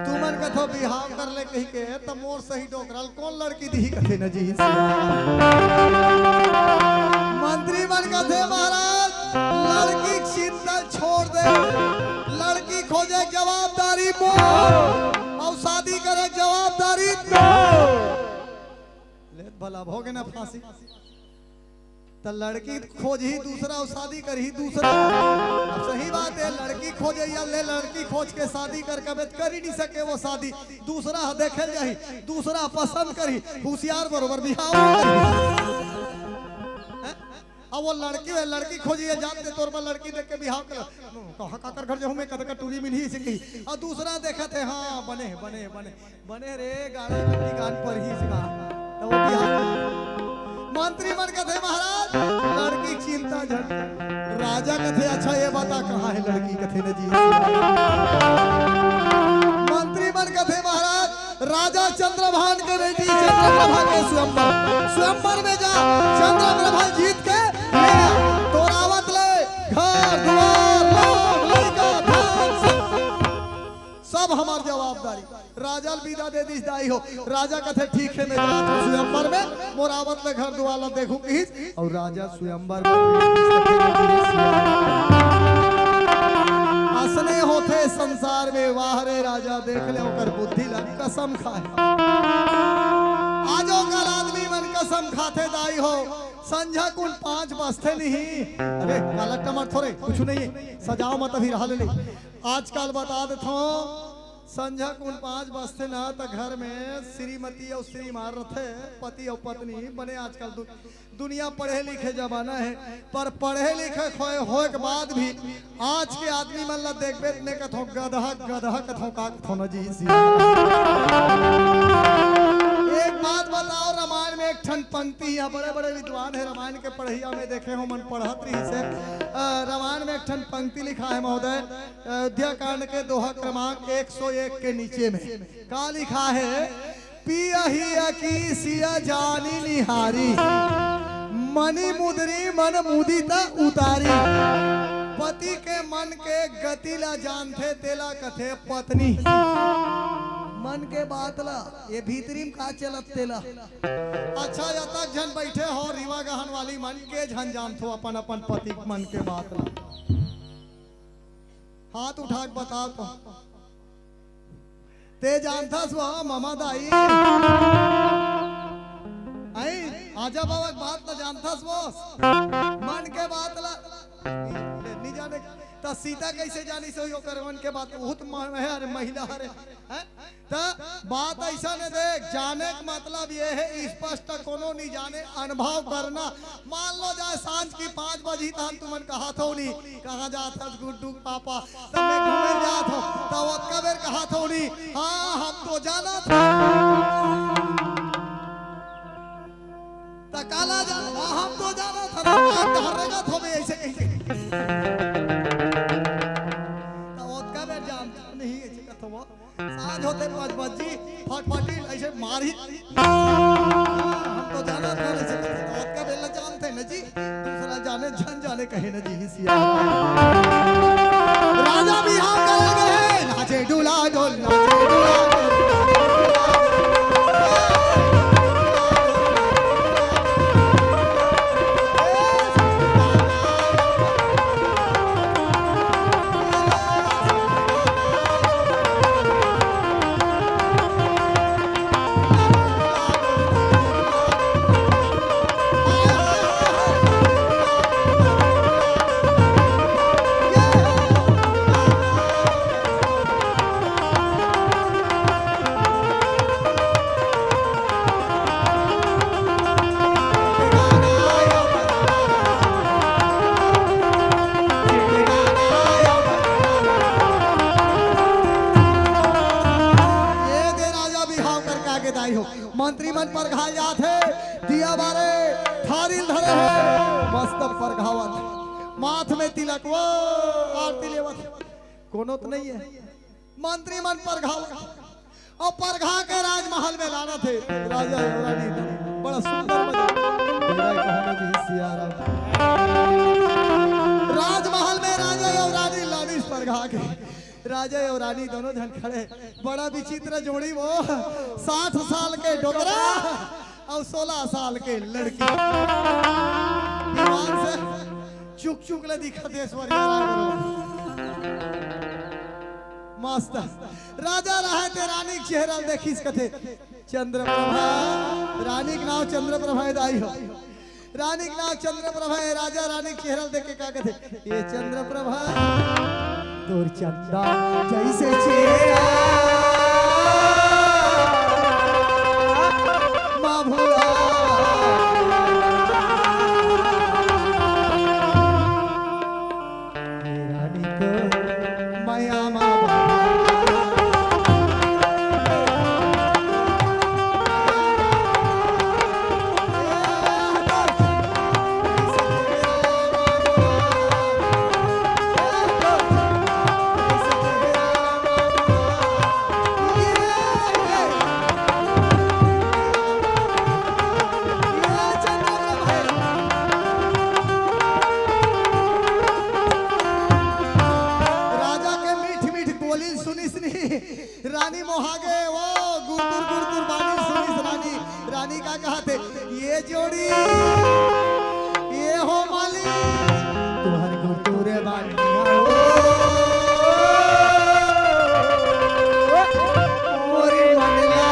तुमन कथव बिहाव कर ले कहिके, त मोर सही डोकरा ल कोन लड़की दिही?" कथे न जी। मंत्री मन कथे, "महाराज, लड़की के चिंता छोड़ दे, लड़की खोजे के जवाबदारी मोर, अउ शादी करे के जवाबदारी तोर।" ले भला भोगे ना फांसी। त लड़की खोजही दूसरा अउ शादी करही दूसरा। अब सही बात हे, लड़की खोजइया ले लड़की खोज के शादी कर कबे त कर ही नहीं सके वो शादी। दूसरा ह देखे ल जाही, दूसरा ह पसंद करही, हुसियार बरोबर बिहाव करही। हैं? अब वो लड़की, वो लड़की खोजइया जात ले तोर बर लड़की देख के बिहाव कर, कहाँ काकर घर जाहूं मैं, कतका टूरी मिलही, अइसे कही। अउ दूसरा देखत हे, हाँ, बने, बने, बने। बने रे, गाड़ी कति गान परही इसका। त वो बिहाव। मंत्री मन कथे, "महाराज, लड़की के चिंता झन।" राजा कथे, "अच्छा, ये बता, कहाँ हे लड़की?" कथे न जी। मंत्री मन कथे, "महाराज, राजा चंद्रभान के बेटी चंद्रप्रभा के स्वयंवर, स्वयंवर में जा, चंद्रप्रभा जीत के ले आ, तोर आवत ले घर दुआर, लोग, लइका, धन, सब, सब हमार जवाबदारी।" राजा ल बिदा दे दिस दाई हो। राजा कथे, "ठीक हे, मैं जात हूं स्वयंवर में, मोर आवत ले घर दुआर ला देखहूं," कहिस, अउ राजा स्वयंवर में। असने होथे संसार में, वाह रे राजा, देख ले ओकर बुद्धि ला, कसम खाए। आजो काल आदमी मन कसम खाथे दाई हो, संझा कुन पांच बजथे नहीं। अरे, काला टमाटर थोरे, कुछ नहीं, सजाव मत अभी रहा ले। आजकल बता देथों, संझा कुन पांच बजथे ना, त घर में श्रीमती अउ श्रीमान रथे, पति अउ पत्नी बने। आजकल दु-, दुनिया पढ़े लिखे जमाना हे, पर पढ़े लिखे होए, होए के बाद भी आज के आदमी मन ला देखबे त मैं कथों गदहा, गदहा कथों का कथों न जी। एक बात बताओ, रामायण में एक ठन पंक्ति हे, बड़े बड़े विद्वान हे रामायण के पढ़इया में देखे हों, मन पढ़त रहिस हे। अ, रामायण में एक ठन पंक्ति लिखा हे महोदय, अयोध्या कांड के दोहा क्रमांक एक सौ एक के नीचे में का लिखा हे? "पियहिया की सिया जानी निहारी, मणि मुदरी मन मुदित उतारी।" पति के मन के गति ला जानथे, तेला कथे पत्नी। मन के बात ला, ये भीतरी म का चलत तेला। अच्छा, जतक झन बइठे हो रीवा गहन वाली, मन के झन जानथो अपन अपन पति के मन के बात ला। हाथ उठा के बता तो। ते जानथस वो, ममा दाई? आई, आजा बाबा के बात ला जानथस वो? मन के बात ला नहीं जाने। त सीता कइसे जानिस होही ओकर मन के बात? बहुत म-, है, अरे महिला हरे, हैं? त बात अइसन हे, देख, जाने के मतलब ये हे, स्पष्ट कोनो नहीं जाने, अनुभव करना। मान लो जाए सांझ की पाँच बजी, तहन तुमन कहत हो नहीं, "कहाँ जात हस गुड्डू के पापा?" तब मैं घूमे जात हो, तब ओतका बेर कहत हो नहीं, "हाँ, हम तो जानत हन।" त काला जान, "हाँ, हम तो जानत हन।" आप डहर रेंगत होबे अइसे कहिके। त ओतका बेर जानत नहीं, अइसे कहत हो। साँझ होते पाँच बजी, फटफटी अइसे मारी। हम तो जानत हन अइसे, ओतका बेर ला जानथे न जी, दूसरा जाने, झन जाने कहे न जी, सिया। राजा बिहाव करे गे, नाचे डुला डोल, नाचे डुला डोल। ये दे राजा बिहाव करके आगे दाई हो। मंत्री मन परघाए जात हे, दिया बारे, थारी ल धरे हे, मस्त परघावत हे। माथ में तिलक, वो आरती लेवत हे। कोनो त नहीं हे। मंत्री मन परघावत हे। अउ परघा के राजमहल में लानत हे। राजा अउ रानी बड़ा सुंदर मजा। मेरा कहना जी सिया राम। राजमहल में राजा अउ रानी लानिस परघा के। राजा अउ रानी दोनों झन खड़े। बड़ा विचित्र जोड़ी वो। साठ साल के डोकरा अउ सोलह साल के लड़की। ईमान से चुक चुक ले दिखत हे ऐश्वर्या राय बरोबर। मस्त। राजा रहे ते रानी के चेहरा ल देखिस कथे, "चंद्रप्रभा।" रानी के नाव चंद्रप्रभा हे दाई हो। रानी के नाव चंद्रप्रभा हे। राजा रानी के चेहरा ल देख के का कथे, "ये चंद्रप्रभा, तोर चंदा जइसे चेहरा, माँ भुला।" रानी को मया मा राजा के मीठ मीठ बोली सुनिस नी, रानी मोहागे, वो गुरतुर गुरतुर बानी सुनिस रानी। रानी का कहत हे, "ये जोड़ी, ये हो मालिक, तुम्हारे गुरतुर बानी हो।" मोरी मनला।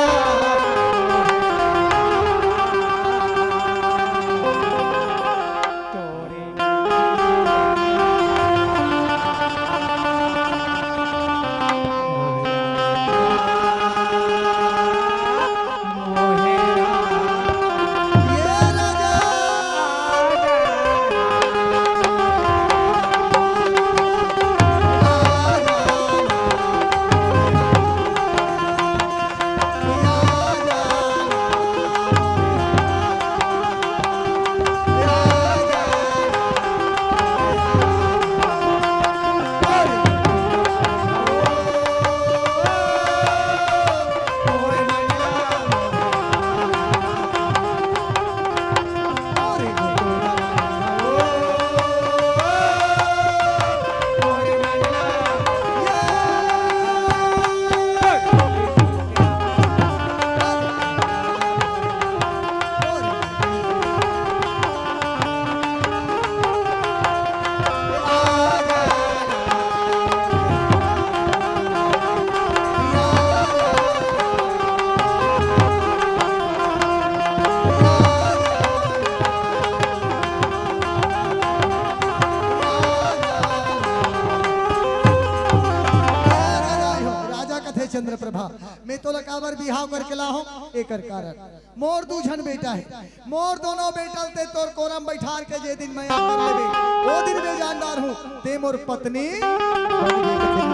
बर बिहाव करके लाहूं, एकर कारण मोर दू झन बेटा हे। मोर दोनों बेटा ल ते तोर कोरा म बइठार के जे दिन मया कर लेबे, ओ दिन में जान डारहूं, ते मोर पत्नी बन गे कथे।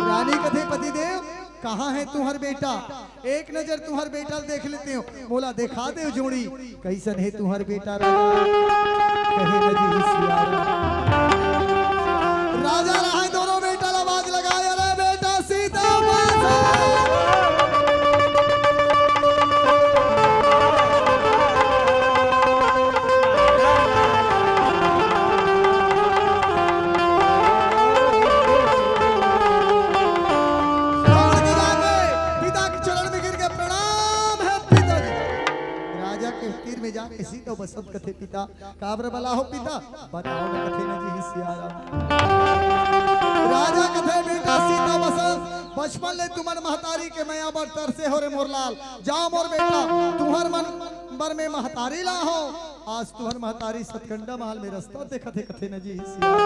रानी कथे, पतिदेव, कहां हे तुंहर बेटा? एक नजर तुंहर बेटा ल देख लेतेंव, मोला देखा देव जोड़ी, कइसन हे तुंहर बेटा राजा? कहे न जी सिया राम। राजा रहाय दोनों बेटा ल आवाज लगाय, अरे बेटा सीता बस। दौड़ के जाके पिता के चरण में गिर के, प्रणाम हे पिताजी। राजा के तीर में जाके सीता बसंत कथे, पिता, काबर बला हो पिता? बताओ न कथे न जी सिया राम। राजा कथे, बेटा सीता बसंत, बचपन ले तुमन महतारी के मया बर तरसे हो रे मोर लाल। जाओ मोर बेटा, तुंहर मन बर में महतारी लाहूं। आज तुंहर महतारी सतकंडा महल में रस्ता देखत हे कथे न जी सिया राम।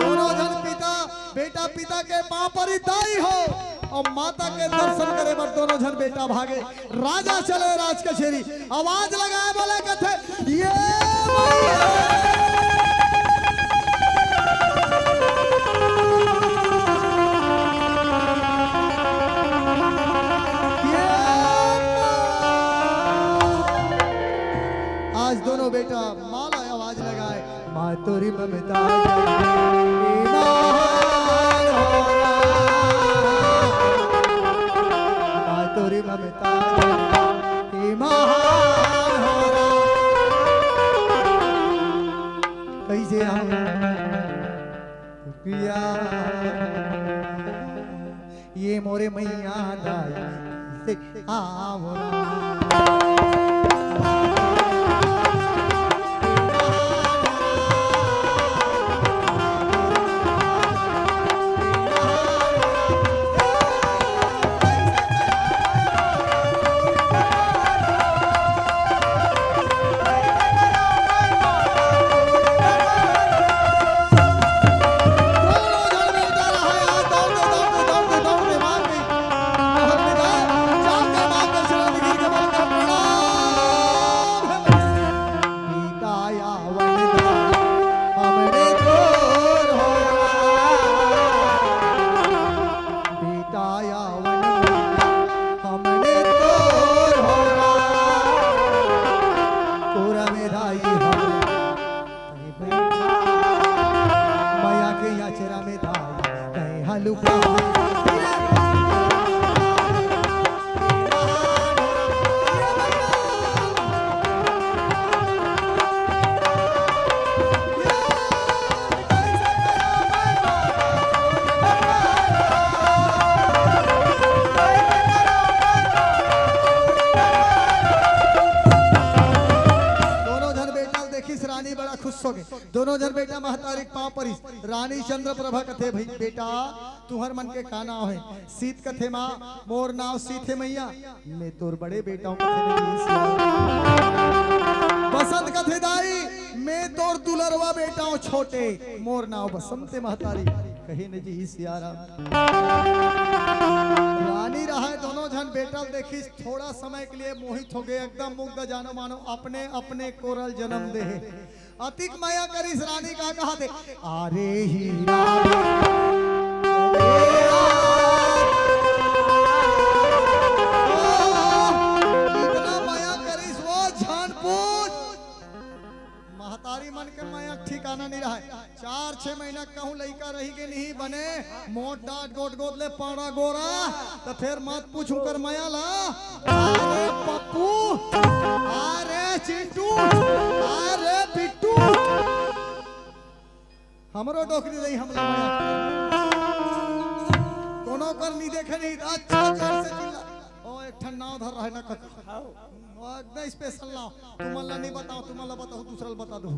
दोनों झन पिता, बेटा पिता के पांव परी, दाई हो, अउ माता के दर्शन करे बर दोनों झन बेटा भागे। राजा चले राज कचेरी, आवाज लगाय बोले कथे, ये मैया। ये आज दोनों बेटा माला आवाज लगाय, माँ तोरी ममता जग की महान हो रा। माँ तोरी ममता जग की महान हो रा। कइसे हम पिया ये मोरे मैया दाई से आवरा। मया के अचरा में धाई, तैं हलुका। दोनों झन बेटा ल देखिस, रानी बड़ा खुश हो गे। दोनों झन बेटा महतारी के पांव परिस। रानी चंद्रप्रभा कथे, भई बेटा, तुंहर मन के का नांव हे? सीत कथे, माँ, मोर नांव सीत हे मैया, मैं तोर बड़े बेटा हूँ कथे। बसंत कथे, दाई, मैं तोर दुलरवा बेटा हूँ छोटे, मोर नांव बसंत हे महतारी। कहे न जी सिया राम। रानी रहाय दोनों झन बेटा ल देखिस, थोड़ा समय के लिए मोहित हो गे, एकदम मुग्ध, जानो मानो अपने अपने कोरा ल जनम दे हे। अतिक मया करिस रानी, का कहत हे, अरे हीरा। इतना मया करिस वो झन पूछ। महतारी मन के मया ठिकाना नइ रहय। चार छे महीना कहूँ लइका रहि गे नहीं बने, मोट डांट गोट गोद ले पाड़ा गोरा, त फेर मत पूछ उंकर मया ला। अरे पप्पू, अरे चिंटू, अरे बिट्टू, हमरो डोकरी दई हमला मया। कोनो कर नहीं देखे नहीं, अच्छा जोर से चिल्ला। ओ एक ठन नाव धर रहे ना कका। ओ एकदम स्पेशल नाव। तुमन ला नहीं बताओ, तुमन ला बताओ, दूसरा ला बता दो।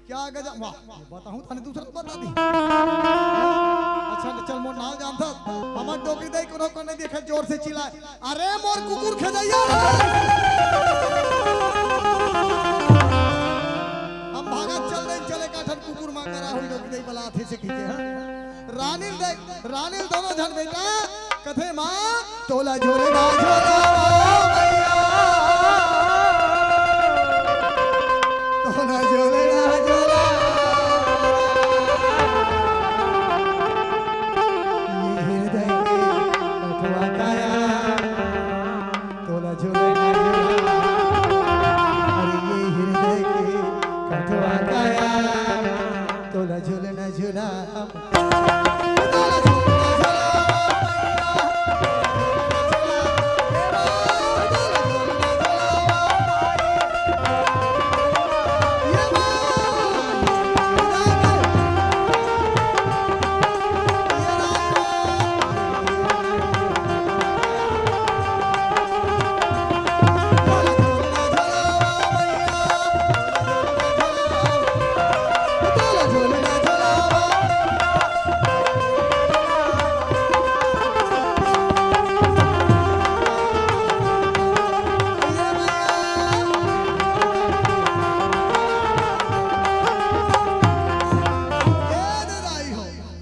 क्या गजब, वाह, ये बताऊं थाने दूसरा बता दी। अच्छा, चल मोर नाव जानता, हमर डोकरी दई कोनो को नहीं देखे, जोर से चिल्लाए, अरे मोर कुकुर खेदइया। हम भागत चल रहे, चले का ठन कुकुर माँ करा हुई डोकरी दई बला थे से खींचे, हाँ? रानी ल देख, रानी ल दोनों झन बेटा कथे, "माँ, तोला झुलना झुलाओ मैया, तोला झुलना झुलाओ।" ये हृदय के कठवा काया, तोला झुलना झुलाओ। अरे ये हृदय के कठवा काया, तोला झुलना झुलाओ।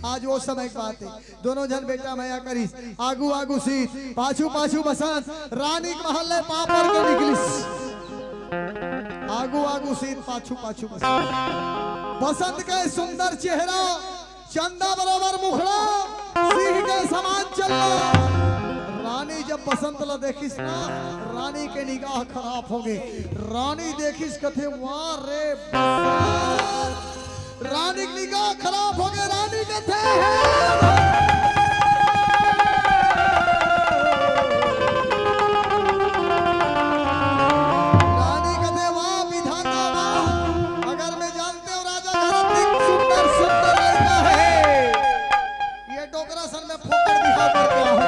आज वो समय के बात हे, दोनों झन बेटा मया करिस। आगू आगू सीत, पाछू पाछू बसंत, रानी के महल ले पाँव पर के निकलिस। आगू आगू सीत, पाछू पाछू बसंत। बसंत के सुंदर चेहरा, चंदा बरोबर मुखड़ा, सिंह के समान चलना। रानी जब बसंत ला देखिस ना, रानी के निगाह खराब होगे। रानी देखिस, कथे, "वाह रे बसंत।" रानी के निगाह खराब होगे। रानी कथे, "हे रानी कथे, वाह विधाता, वाह। अगर मैं जानते हूँ राजा घर अतिक सुंदर, सुंदर लड़का है, ये डोकरा सन में फोकट बिहाव करके आऊँ।"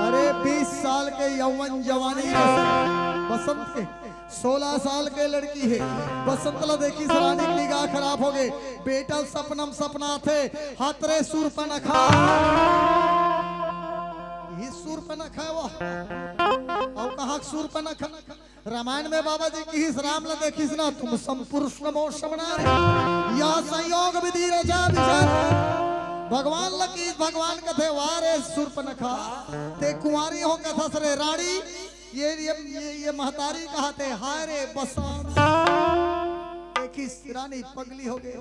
अरे बीस साल के यौवन जवानी बसंत, बसंत के सोलह साल के लड़की हे, बसंत ला देखिस रानी के निगाह खराब होगे। बेटा सपना म सपना आथे, हतरे सूर्पनखा। ये सूर्पनखा हे वो। अउ कहाँ के सूर्पनखा? रामायण में बाबा जी किहिस, राम ला देखिस ना, "तुम सम पुरुष नमो समनारे।" यह संयोग विधि रचा विचार। भगवान ला किहिस, भगवान कथे, "वाह रे सूर्पनखा, ते कुंवारी हो कथस रे रानी।" ये, ये, ये, ये महतारी कहत हे, "हाय रे बसंत।" देखिस रानी पगली होगे।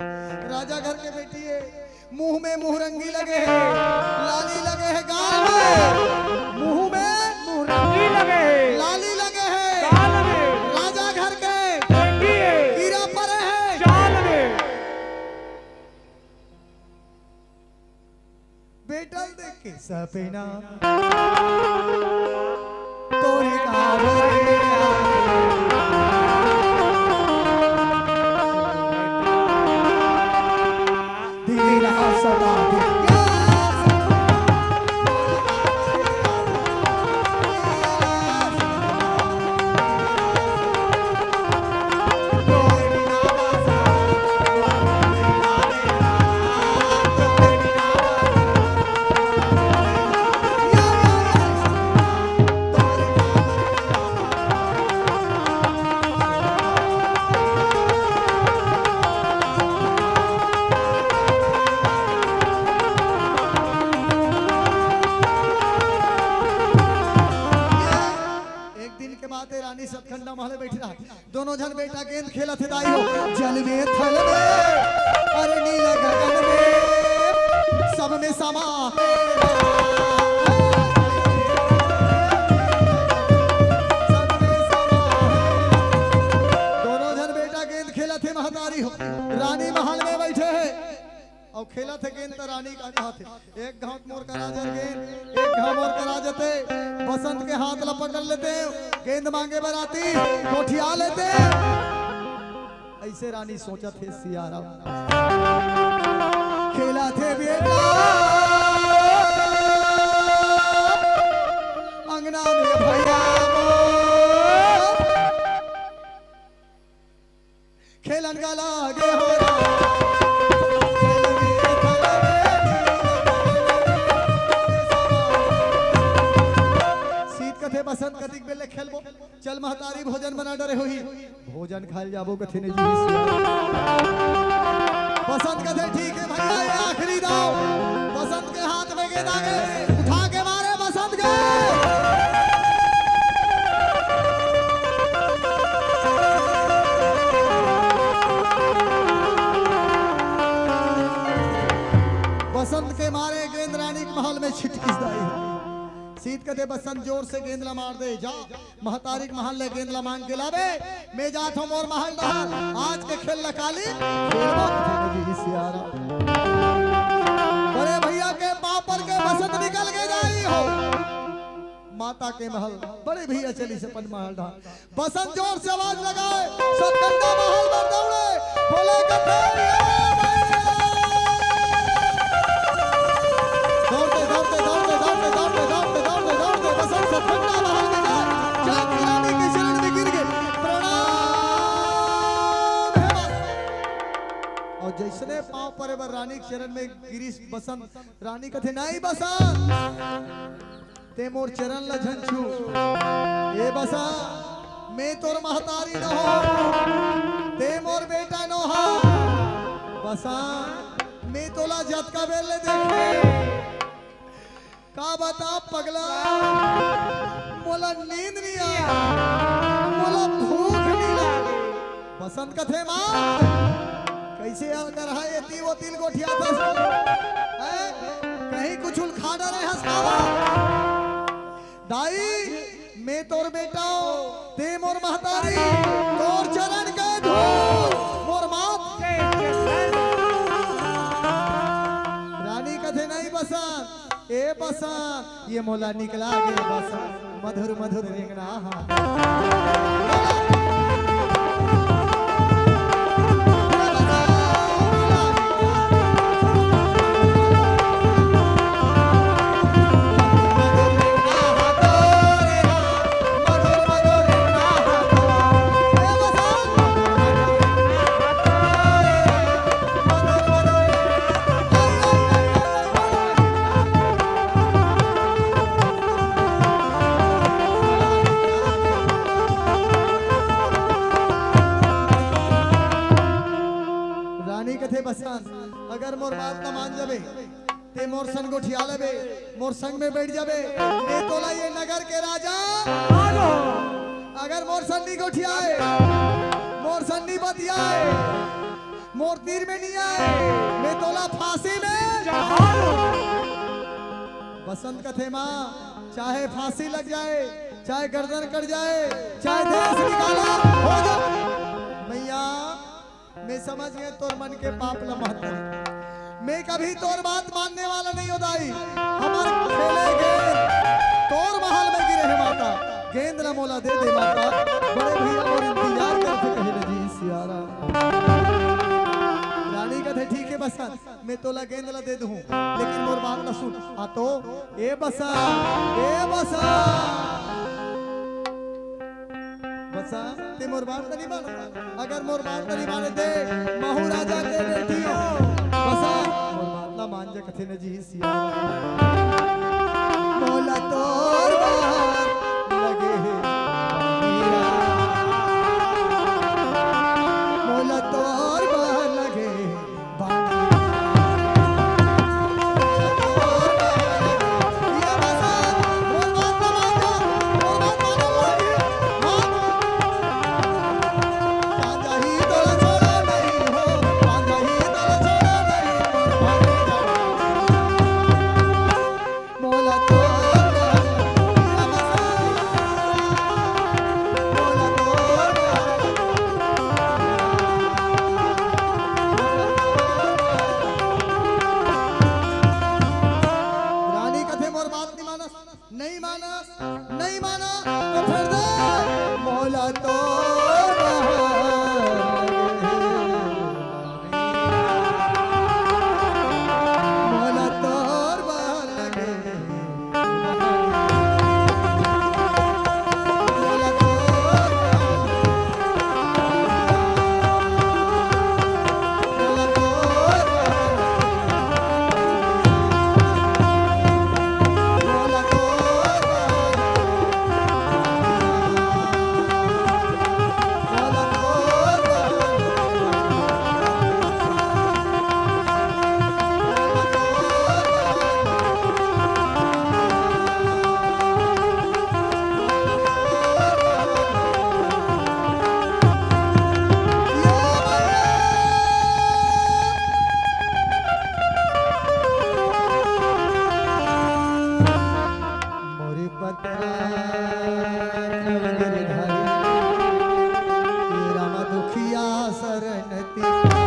राजा घर के बेटी हे, मुंह में मुहरंगी लगे हे, लाली लगे हे गाल में, मुंह में मुहरंगी लगे हे, लाली लगे हे गाल में, राजा घर के बेटी हे, कीरा परे हे चाल में। बेटा ल देख के सपना तोरे का बोले दिल सदा दिल। एक दिन के बात हे, रानी सतखंडा महल में बैठी रहा। दोनों झन बेटा गेंद खेलत हे दाई हो, जल में थल में, अरे नीला गगन में, सब में समा है। दोनों झन बेटा गेंद खेलत हे महतारी हो, रानी महल में बैठे हे। अउ खेलत हे गेंद त रानी का कहत हे, "एक घांव मोर करा जत गेंद, एक घांव मोर करा जते।" बसंत के हाथ ला पकड़ लेते, गेंद मांगे बर आतिस, गोठिया लेते। अइसे रानी सोचत हे सियाराम। खेलत हे बेटा अंगना में भैया मोर। खेलन का लागे हो राम। सीत कथे बसंत कतिक बेले खेलबो। चल महतारी भोजन बना डरे होही। भोजन खाए ल जाबो कथे ने जी। बसंत कथे, "ठीक हे भइया, ये आखिरी दाव।" बसंत के हाथ में गेंद आगे, उठा के मारे बसंत के। बसंत के मारे गेंद रानी के महल में छिटकिस दाई। सीत कथे, "बसंत, जोर से गेंद ला मार दे, जा।" महतारी के महल ले गेंद ला मांग के लाबे, मैं जात हूँ मोर महल डहर, आज के खेल ला काली खेलबो कथे जी सियारा। बड़े भइया के पाँव पर के बसंत निकल के जाई हो। माता के महल, बड़े भइया चलिस अपन महल डहर। बसंत जोर से आवाज लगाए, सब डंडा महल भर दौड़े, बोले, "कथे भइया।" दौड़ते, दौड़ते, दौड़ते, दौड़ते, दौड़ते, दौड़ते, दौड़ते, दौड़ते, बसंत सब डंडा महल में जाए, जाके रानी के चरण में गिर गे, "प्रणाम हे माता।" अउ जइसने पाँव परे बर रानी के चरण में गिरिस बसंत, रानी कथे, "नहीं बसंत, ते मोर चरण ल झन छू। ए बसंत, मैं तोर महतारी नोहंव, ते मोर बेटा नोहय। बसंत, मैं तोला जतका बेर ले देखे, का बता पगला, मोला नींद नइ आय, मोला भूख नइ लागे।" बसंत कथे, "माँ, कइसे अगर हे एती ओती ल गोठियाथस? हैं? कहीं कुछु ल खा डरे हस का?" दाई, मैं तोर बेटा हंव, ते मोर महतारी, तोर चरण के धूल, मोर माथ। रानी कथे, "नहीं बसंत, ए बसंत, ये मोला निकला गे बसंत, मधुर मधुर रेंगना हा।" रानी कथे, "बसंत, अगर मोर बात न मान जाबे, ते मोर संग गोठिया लेबे, मोर संग में बैठ जाबे, मैं तोला ये नगर के राजा।" अगर मोर संग नी गोठियाए, मोर संग नी बतियाए, मोर तीर में नी आए, मैं तोला फांसी में चढ़ा दूं। बसंत कथे, "माँ, चाहे फांसी लग जाए, चाहे गर्दन कट जाए, चाहे देश निकाला हो जाए, मैया, मैं समझ गेंव तोर मन के पाप ल महतारी। मैं कभी तोर बात मानने वाला नहीं हंव दाई। हमर खेले गेंद तोर महल में गिरे हे माता। गेंद ल मोला दे दे माता।" बड़े भइया मोर इंतजार करथे कहे न जी सियारा। रानी कथे, "ठीक हे बसंत, मैं तोला गेंद ल दे दूं, लेकिन मोर बात ल सुन।" आ तो, ए बसंत, ए बसंत। बसंत, ते मोर बात ल नइ मानस। अगर मोर बात ल नइ माने ते, महूं राजा के बेटी हंव। बसंत, मोर बात ल मान जा कथे न जी सिया। मोला तोर बर लगे हे हीरा। मोला तोर बर लगे हे रानी कथे मोर बात नहीं मानस, नहीं मानस, नहीं मानस, तो फेर दे। मोला तो राम दुखिया शरण तिहारी।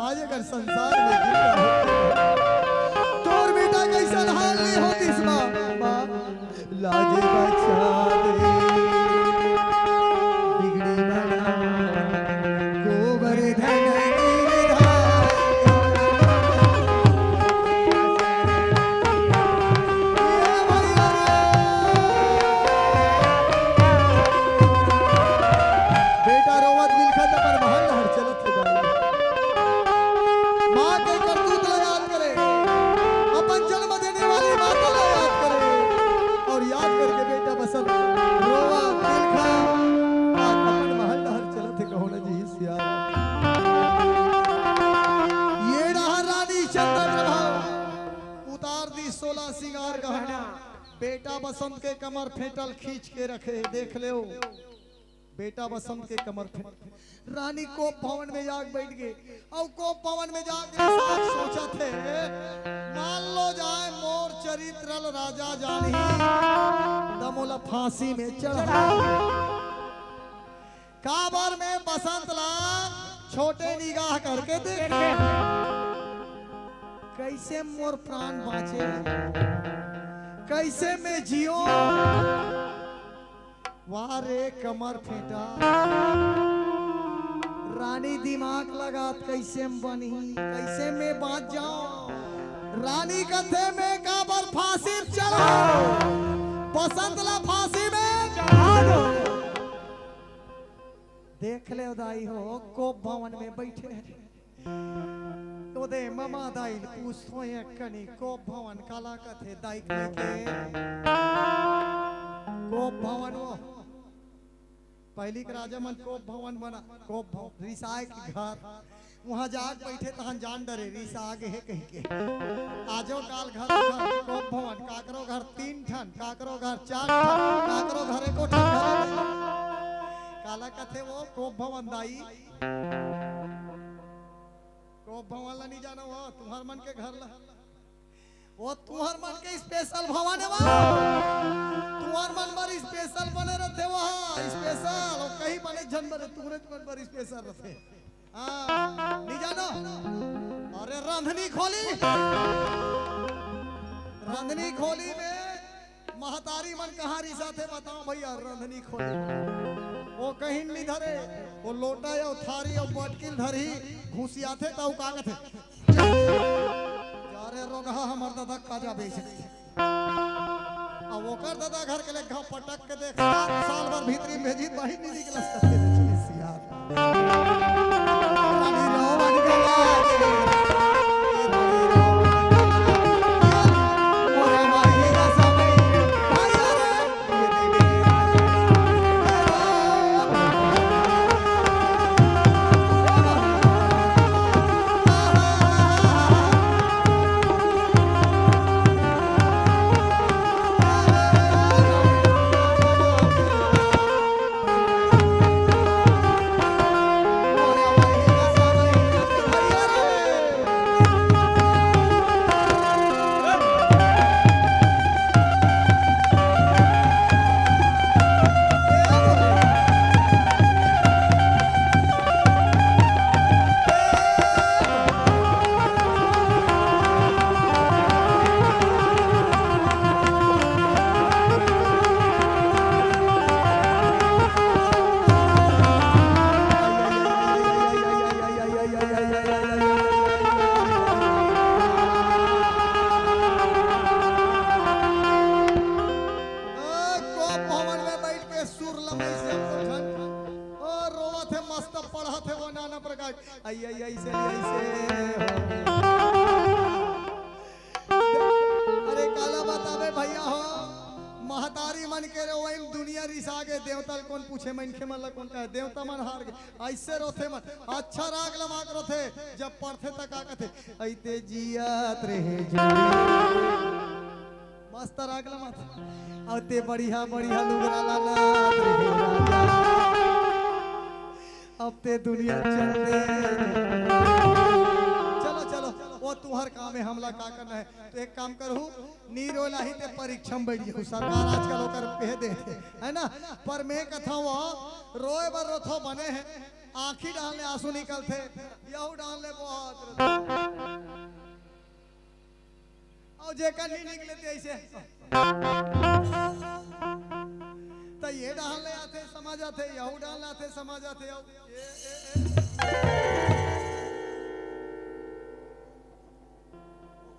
आज अगर संसार में जिंदा होते, तोर बेटा कैसन हाल नहीं होतिस माँ। माँ, लाजे बचा दे, बिगड़ी बना, गोवर्धन गिरधारी। बेटा रोवत बिलखत अपन महल डहर चलत हे दाई। माँ के करतूत ला याद करे, अपन जन्म देने वाली माता ला याद करे, और याद करके बेटा बसंत रोवत बिलखत अपन महल डहर चलत हे। कहो न जी सिया राम। ये डहर रानी चंद्रप्रभा उतार दी सोलह सिंगार गहना। बेटा बसंत के कमर फेंटल खींच के रखे, देख लेव। बेटा बसंत के कमर फेंट, रानी कोप भवन में जाके बैठ गे। अउ कोप भवन में जाके साथ सोचत हे, मान लो जाए मोर चरित्र ल राजा जानही, त मोला फांसी में चढ़ा। काबर में बसंत ला छोटे निगाह करके देखे, कैसे मोर प्राण बाँचे, कैसे मैं जियो। वाह रे कमर फेंटा, रानी दिमाग लगात कैसे में बनही, कैसे में बाँच जाओ। रानी कथे में काबर फांसी चढ़ा, बसंत ला फांसी में चढ़ा दो। देख ले दाई हो, कोप भवन में बैठे हे। ओदे ममा दाई ल पूछथों एक कनी, कोप भवन काला कथे दाई कहिके। कोप भवन वो पहिली के राजा मन कोप भवन बना, कोप भवन रिसाए के घर, उहाँ जाके बैठे तहन जान डरे रिसा गे हे कहिके। आजो काल घर, घर कोप भवन, काकरो घर तीन ठन, काकरो घर चार ठन, काकरो घर एको ठन घर नहीं। काला कथे वो कोप भवन दाई? कोप भवन ला नहीं जानो हो, तुम्हर मन के घर ला। वो तुम्हर मन के special भवन हे वो। तुम्हर मन बर special बने रथे वो, special। वो कहीं बने झन बने, तुम्हरे मन बर special रथे। हाँ, नहीं जानो? अरे रांधनी खोली। रांधनी खोली में महतारी मन कहाँ रिसाथे बताओ भैया, रांधनी खोली। वो कहीं नहीं धरे, वो लोटा या थारी या बटकिल धरही, घुसियाथे त उ का कथे, "जा रे रोगहा, हमर ददा काजा बेच।" अब ओकर ददा घर के लेखा पटक के देख, सात साल भर भीतरी में जीत बाहिर नहीं निकलस कथे, सियार। मस्त पढ़त हे वो नाना प्रकार। आई, आई, ऐसे, ऐसे। अरे काला बतावे भैया हो, महतारी मन के रे वही दुनिया रिसा गे, देवता ल कोन पूछे, मनखे मन ला कोन कहे, देवता मन हार गे। ऐसे रोथे मन, अच्छा राग लमाक रोथे, जब पढ़थे त का कथे, "अइते जियत रहे जोड़ी।" मस्त राग लमाक। "अउ ते बढ़िया बढ़िया लुगरा ला लात रहे राजा। अब ते दुनिया चल दे।" चलो, चलो, वो तुहर काम हे, हमला का करना हे? तो एक काम करहू, नी रोय ला ही ते परीक्षा में बैठ जाहू, सरकार आजकल ओकर कह दे हे, है ना? पर मैं कथा वो रोय बर रोथो बने हे, आँखी डाल ले आंसू निकलथे, यहू डाल ले बहुत रोथे। अउ जेकर नी निकले ते ऐसे, त ये डाल ले आथे, समा जाथे, यहू डाल ले आथे, समा जाथे, अउ ये, ये, ये।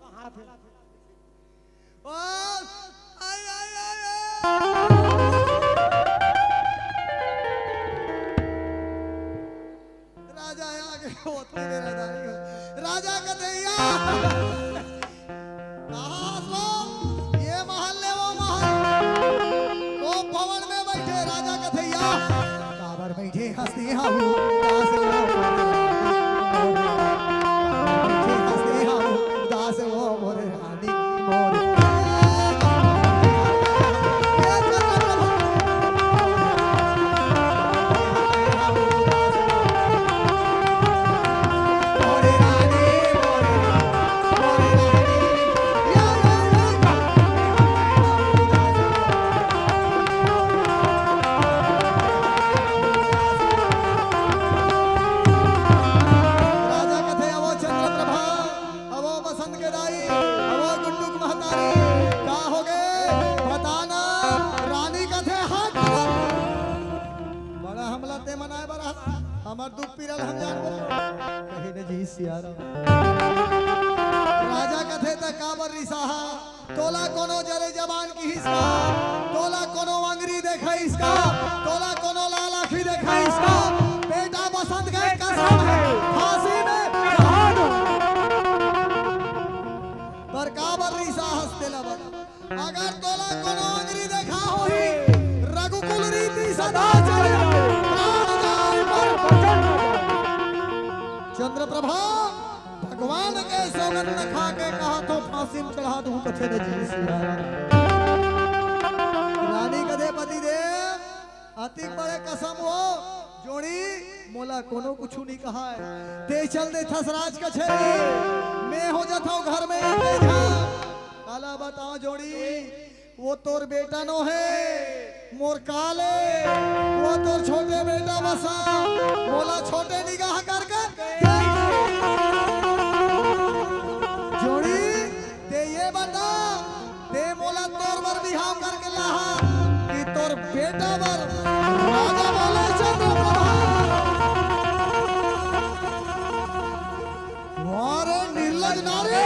कहाँ थे? बस, आई, आई, आई, आई। राजा आगे होती मेरा दाई हो। राजा कथे या। कहाँ हंसो? ये महल ले वो महल। वो भवन में बैठे राजा कथे या। काबर बैठे हंसते हाउ, उदास हो मोरे रानी, मोरे। बैठे हंसते हाउ, उदास हो मोरे रानी, मोरे। राजा कथे, "अवो चंद्रप्रभा, अवो बसंत के दाई, अवो गुड्डू के महतारी, का होगे? बता ना।" रानी कथे, "हाँ।" बड़ा हमला ते मनाए बर आ, हमर दुख पीरा ल हम जानबो। कहे न जी सियाराम। राजा कथे, "त काबर रिसाहा? तोला कोनो जरे जबान किहिस का? तोला कोनो अंगरी देखाइस का? तोला कोनो लाल आँखी देखाइस का? बेटा बसंत के कसम हे, फांसी में चढ़ा दूं।" पर काबर रिसाहस तेला बता। अगर तोला कोनो अंगरी देखा होही, रघुकुल रीति सदा चले, प्राण जाए पर वचन न जाए। चंद्रप्रभा, भगवान के सौगंध खा के कहा तो फांसी में चढ़ा दूं, कथे न जी सियाराम। रानी कथे पति देव, अतिक बड़े कसम हो, जोड़ी, मोला कोनो कुछु नी कहाय। ते चल देथस राज कचेरी, मैं हो जाथव घर में अकेला। काला बताओ जोड़ी, वो तोर बेटा नो हे, मोर काल हे, वो तोर छोटे बेटा बसा, मोला छोटे निगाह करके देख। जोड़ी, ते ये बता, ते मोला तोर बर बिहाव करके लाहा कि तोर बेटा बर राजा बोले चंद्रप्रभा। वारे निर्लज नारी,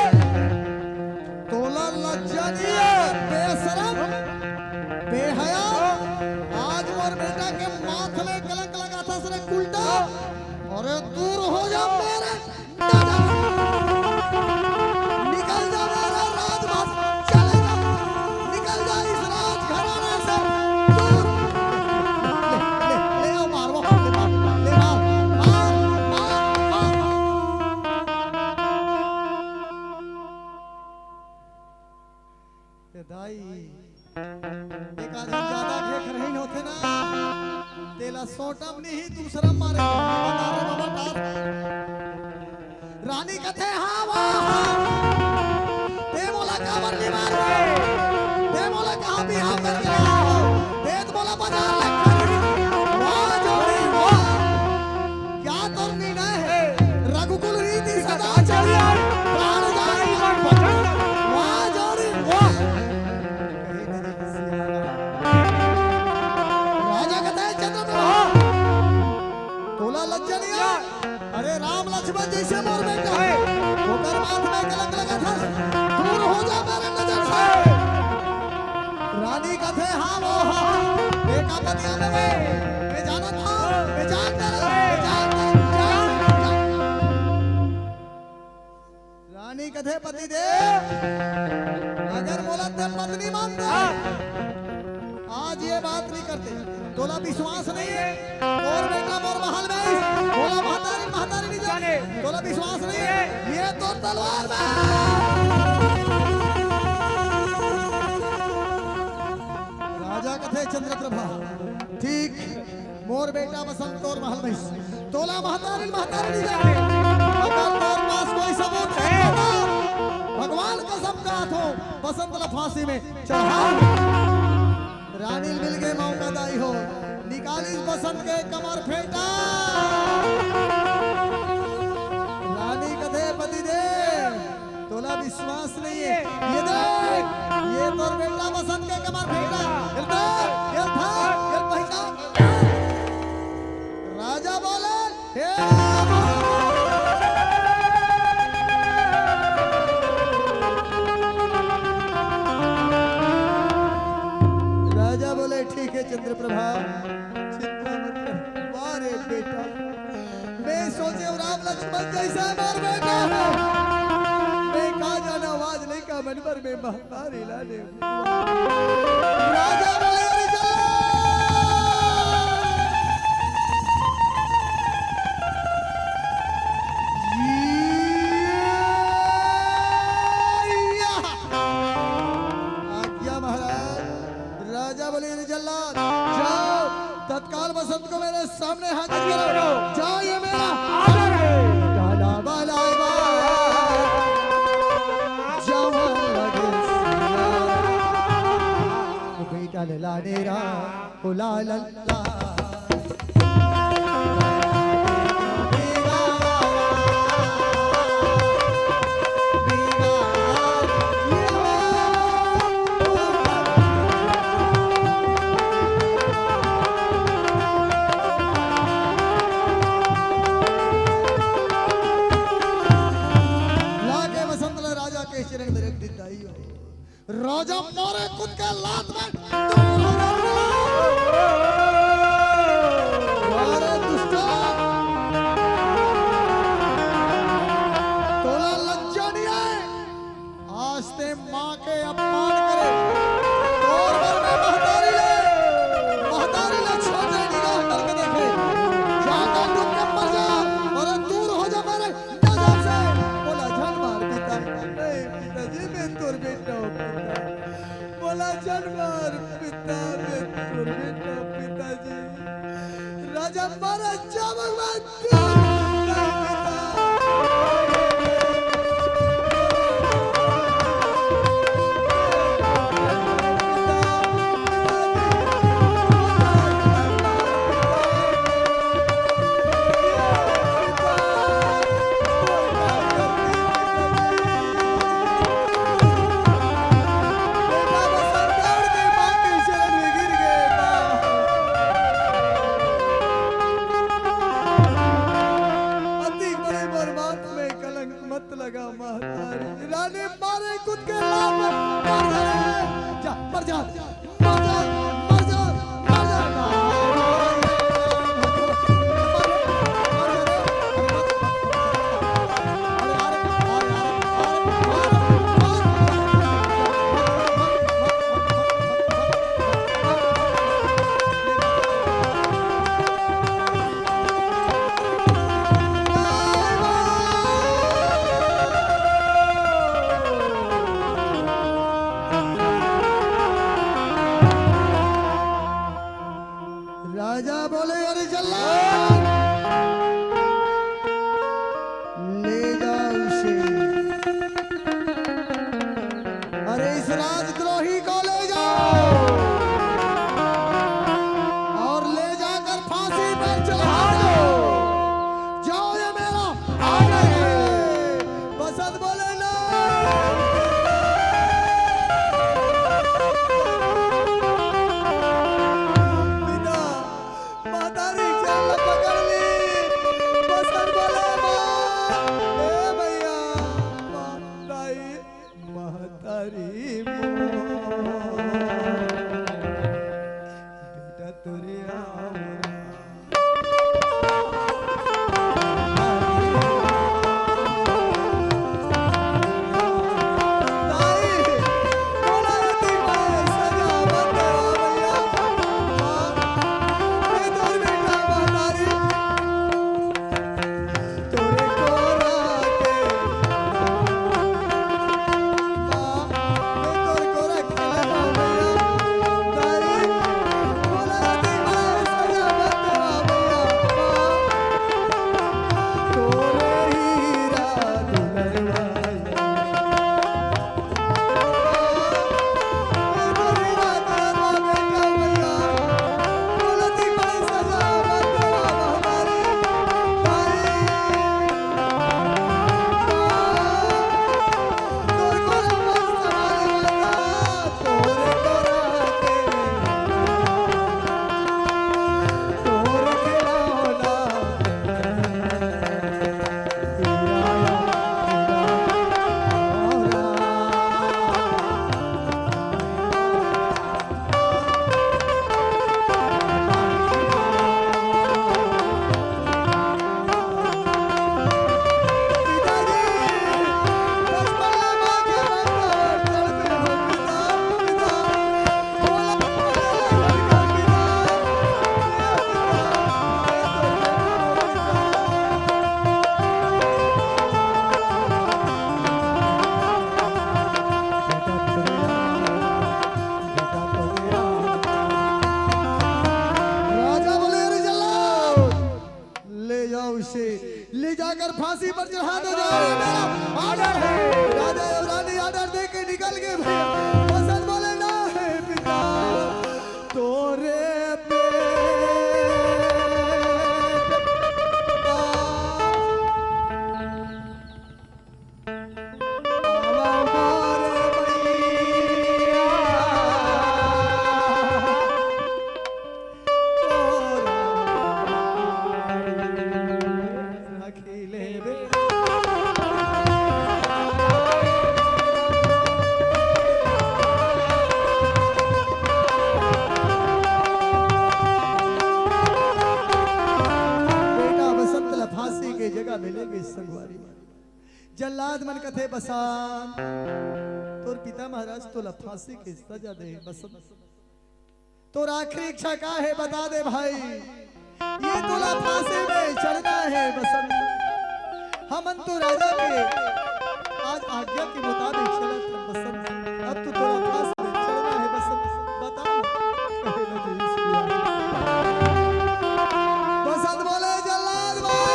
तोला लज्जा नहीं है, बेशरम, बेहया। आज मोर बेटा के माथ में कलंक लगाथस रे कुलटा। अरे दूर हो जा मेरे निकल जा मेरा राजभवन, चले जा, निकल जा इस राजघराने से दूर। ले, ले, ले आओ मार, वो, ले मार, ले मार, मार, मार, मार। ए दाई, एक आदमी ज्यादा घेखरहीन होथे ना, तेला सोटम नहीं, दूसरा मारे। रानी कथे, "हाँ, वाह, हाँ। ते मोला काबर नहीं मार दे? ते मोला कहाँ बिहाव करके लाए हो? ते तो मोला बाजार ले खरीद। वाह, जोड़ी, वाह। क्या तोर निर्णय है? रघुकुल रीति सदा चली आए, प्राण जाए पर वचन। वाह, जोड़ी, वाह।" राजा कथे, "चंद्रप्रभा, तोला लज्जा नहीं आए? अरे राम लक्ष्मण जैसे मोर बेटा हे, ओकर माथ में कलंक लगाथस, दूर हो जा मेरे नजर से।" रानी कथे, "हाँ, वो हाँ, एका पतिया में मैं, मैं जानत हूँ, मैं जानत हूँ, मैं तोला विश्वास नहीं है? मोर बेटा मोर महल में आइस, मोला महतारी, महतारी नहीं जाने। तोला विश्वास नहीं है? ये तो तलवार में। राजा कथे चंद्रप्रभा, ठीक, मोर बेटा बसंत तोर महल में आइस, तोला महतारी, महतारी नहीं जाने। अगर तोर पास कोई सबूत है तो भगवान कसम खाथों, बसंत ला फांसी में चढ़ाओ। रानी मिल गए मौका दाई हो, निकालिस बसंत के कमर फेंटा। रानी कथे पति देव, तोला विश्वास नहीं है, ये देख, ये तोर बेटा बसंत के कमर फेंटा। ये देख, ये था, ये पहचान। राजा बोले, हे राजा बोले, ठीक है चंद्रप्रभा, चिंता मत कर। वाह रे बेटा, मैं सोचे राम लक्ष्मण जैसा मोर बेटा है। मैं कहा जाना आवाज नहीं का मन पर मैं महतारी लाने। राजा बोले, अरे चलो। आज्ञा महाराज। राजा बोले, "अरे जल्लाद, जाओ, तत्काल बसंत को मेरे सामने हाजिर करो। जाओ, ये मेरा ऑर्डर है।" डाला वाला बा, जवान लगे सिया। बेटा ले लाने रा, ओ ला ला ला। लाके बसंत ला राजा के चरण में रख देता ही हो। राजा मारे खुद के लात में दूर हो गया। अरे दुष्टा, तोला लज्जा नहीं है? आज ते माँ के अपमान करे। तोर बर मैं महतारी ले, महतारी ले छोटे निगाह करके देखे। जाकर डूब के मर जा, अरे दूर हो जा मेरे नजर से। बोला झन मार पिता। नहीं पिताजी, मैं तोर बेटा हूँ पिता। बोला झन मार पिता, मैं तोर बेटा हूँ पिताजी। राजा मारा जा भगवान। अति बड़े बर्बाद में कलंक मत लगा महतारी। रानी मारे खुद के लात में, मर जा रे, जा, मर जा, मर जा, मर जा, मर जा। राजा बोले, "अरे जल्लाद, ले जाओ इसे, अरे इस राजद्रोही को ले जाओ और ले जाकर फांसी पर चढ़ा दो। जाओ, ये मेरा ऑर्डर है।" बसंत बोले, "ना।" पिता, महतारी चल पकड़ ली। बसंत बोले, "माँ, ए भैया, माँ, दाई, महतारी मोर, बेटा तोरे आवरा।" ले जाकर फांसी पर चढ़ा दो। जा रे मेरा ऑर्डर है। राजा युवरानी ऑर्डर दे के निकल गए भैया। बसंत बोले, ना है पिता तोरे पे। बेटा बसंत ला फांसी के जगह मिलेगे संगवारी। जल्लाद मन कथे, बसंत, तोर पिता महाराज तोला फांसी के सजा दे हे बसंत। तोर आखिरी इच्छा का हे, बता दे भाई। ये तोला फांसी में चढ़ना हे बसंत। हमन तो राजा के आज आज्ञा के मुताबिक चलत हन बसंत। अब तो तोला फांसी में चढ़ना हे बसंत। बता ना। बसंत बोले, जल्लाद भाई,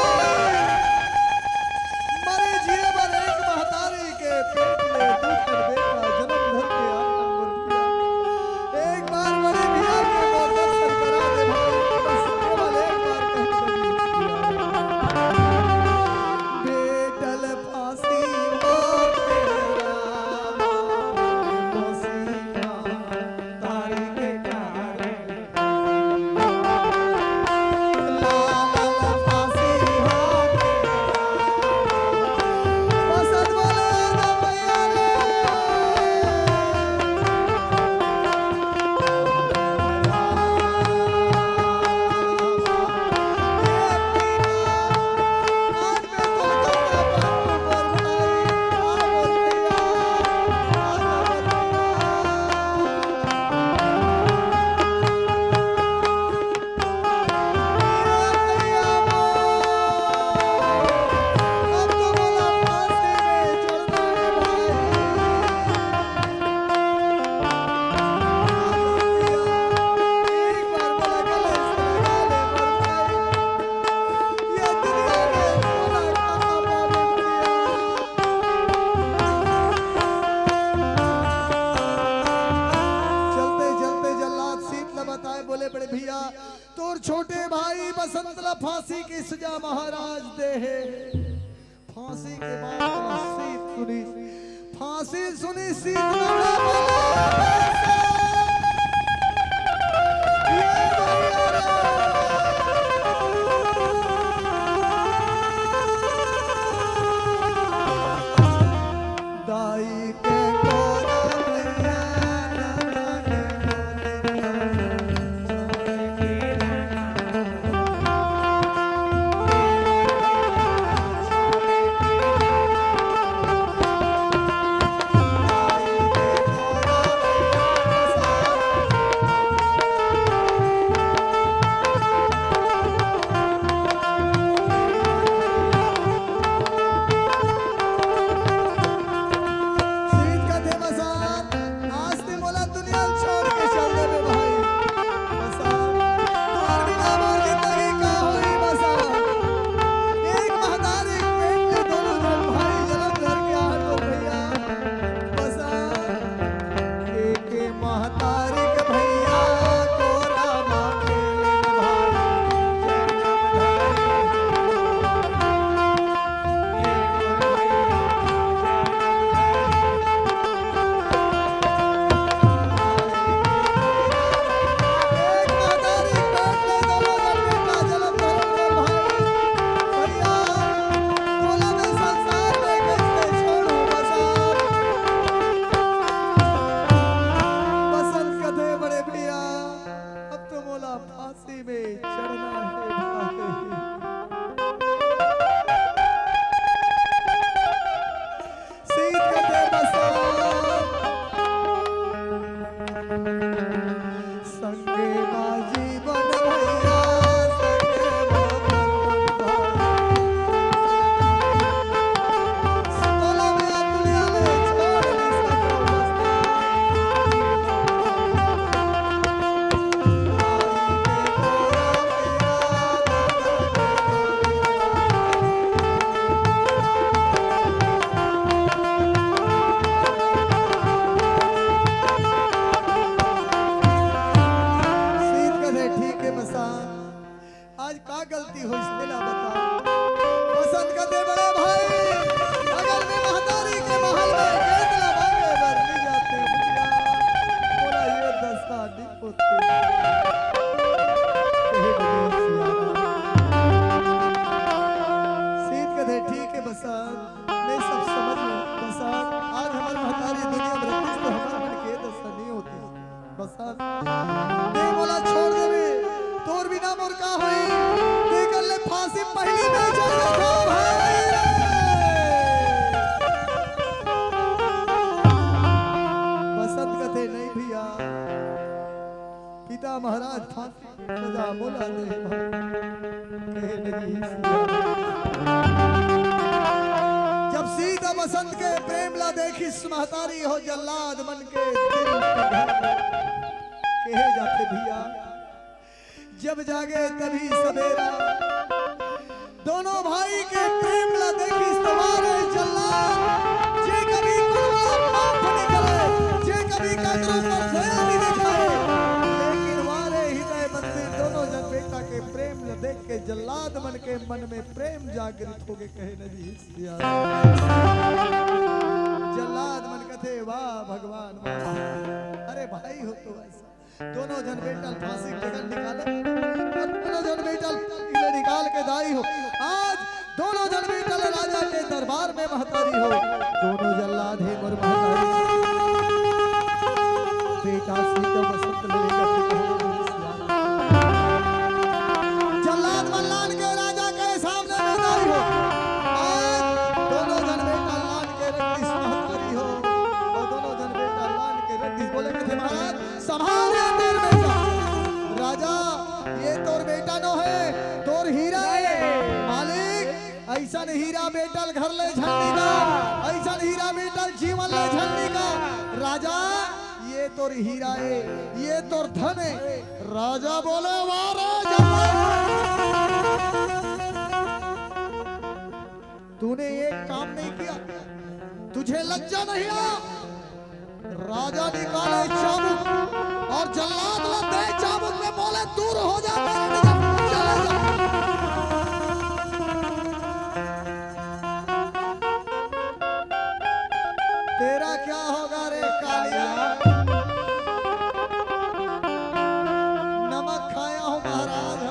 मरे जिए बर एक महतारी के पेट ले दूसर बेटा जन्म धर के आया मोर पिया। एक बार मरे पिया के मोर दर्शन करा दे भाई, बस केवल एक बार कह दे। बेटल फांसी मार के रामा, फांसी मार तारी के कारण। चलते चलते जल्लाद सीत ल बताए, बोले, बड़े भैया, तोर छोटे भाई बसंत ला फांसी के सजा महाराज दे हे। फांसी के बाद तोला सीत सुनी, फांसी सुनी सीत। दाई के कोरा भैया। देखिस महतारी हो जल्लाद मन के दिल के घर में। कहे जाथे भैया, जब जागे तभी सवेरा। दोनों भाई के प्रेम ला देखिस त वारे जल्लाद, जे कभी कुलवा पाप निकले, जे कभी काकरो पर दया नहीं दिखाए, लेकिन वारे हृदय मंदिर दोनों जन बेटा के प्रेम ला देख के जल्लाद मन के मन में प्रेम जागृत हो गए। कहे न जी सिया। जल्लाद मन कथे, "वाह भगवान, वाह।" अरे भाई हो तो ऐसा। दोनों जन बेटा ल फांसी के जगह निकाले। और दोनों जन बेटा ल इले निकाल के दाई हो। आज दोनों जन बेटा ल राजा के दरबार में महतारी हो। दोनों जल्लाद हे मोर महतारी। बेटा सीता बसंत ले लेकर के कहे न जी सिया। जल्लाद मन लान के राजा के सामने में दाई हो। आज दोनों जन बेटा लान के रख दिस महतारी हो। और दोनों जन बेटा लान के रख दिस। बोले कथे, "महाराज, संभाल रे तोर बेटा।" राजा, "ये तोर बेटा नो हे, तोर हीरा हे।" मालिक, ऐसन हीरा बेटा ल घर ले झन निकाल, ऐसन हीरा बेटा ल जीवन ले झन निकाल। राजा, ये तोर हीरा हे, ये तोर धन हे। राजा बोले, "वाह रे जल्लाद, तूने एक काम नहीं किया, तुझे लज्जा नहीं आया?" राजा निकाले चाबुक और जल्लाद ला दे चाबुक में बोले, "दूर हो जा मेरे नजर से, चले जा।" तेरा क्या होगा रे कालिया? नमक खाया हूँ महाराज।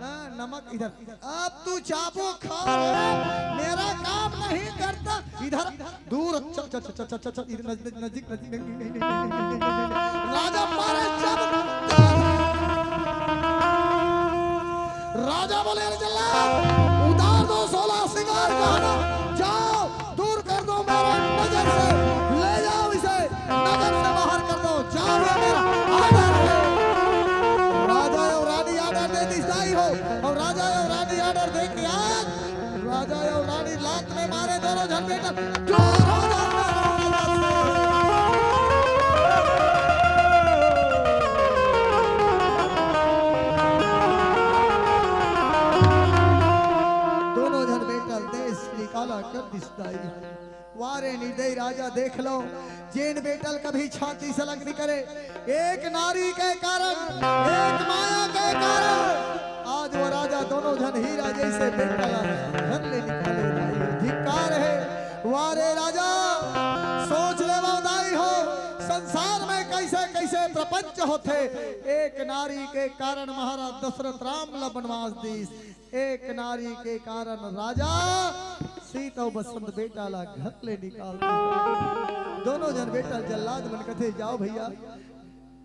हाँ, नमक इधर। अब तू चाबुक खा ले, मेरा काम नहीं करता। इधर दूर, चल, चल, चल, इधर नजदीक, नजदीक, नजदीक, नजदीक, नजदीक। राजा मारे चाबुक। राजा बोले, "अरे जल्लाद, उतार दो सोलह श्रृंगार गहना, जाओ।" दूर कर दो मेरे नजर से, ले जाओ इसे, नजर से बाहर कर दो, जाओ, ये मेरा आर्डर है। राजा और रानी आर्डर दे दी, जाई हो, और राजा और रानी आर्डर दे के आज राजा और रानी लात में मारे दोनों झन बेटा, चोर हो जाओ मेरे नजर से। दोनों झन बेटा देश निकाला कर दिस दाई। वारे निर्दयी राजा देख लो, जेन बेटा ल कभी छाती से अलग नहीं करे, एक नारी के कारण, एक माया के कारण आज वो राजा दोनों झन हीरा जैसे बेटा ला घर ले निकाले। धिक्कार है। वारे राजा, सोच ले वो दाई हो, संसार में कैसे कैसे प्रपंच होथे। एक नारी के कारण महाराज दशरथ राम ला बनवास दीस। एक नारी के कारण राजा सीता अउ बसंत बेटा ला घर ले निकाल दे। दोनों झन बेटा जल्लाद मन कथे, "जाओ भैया,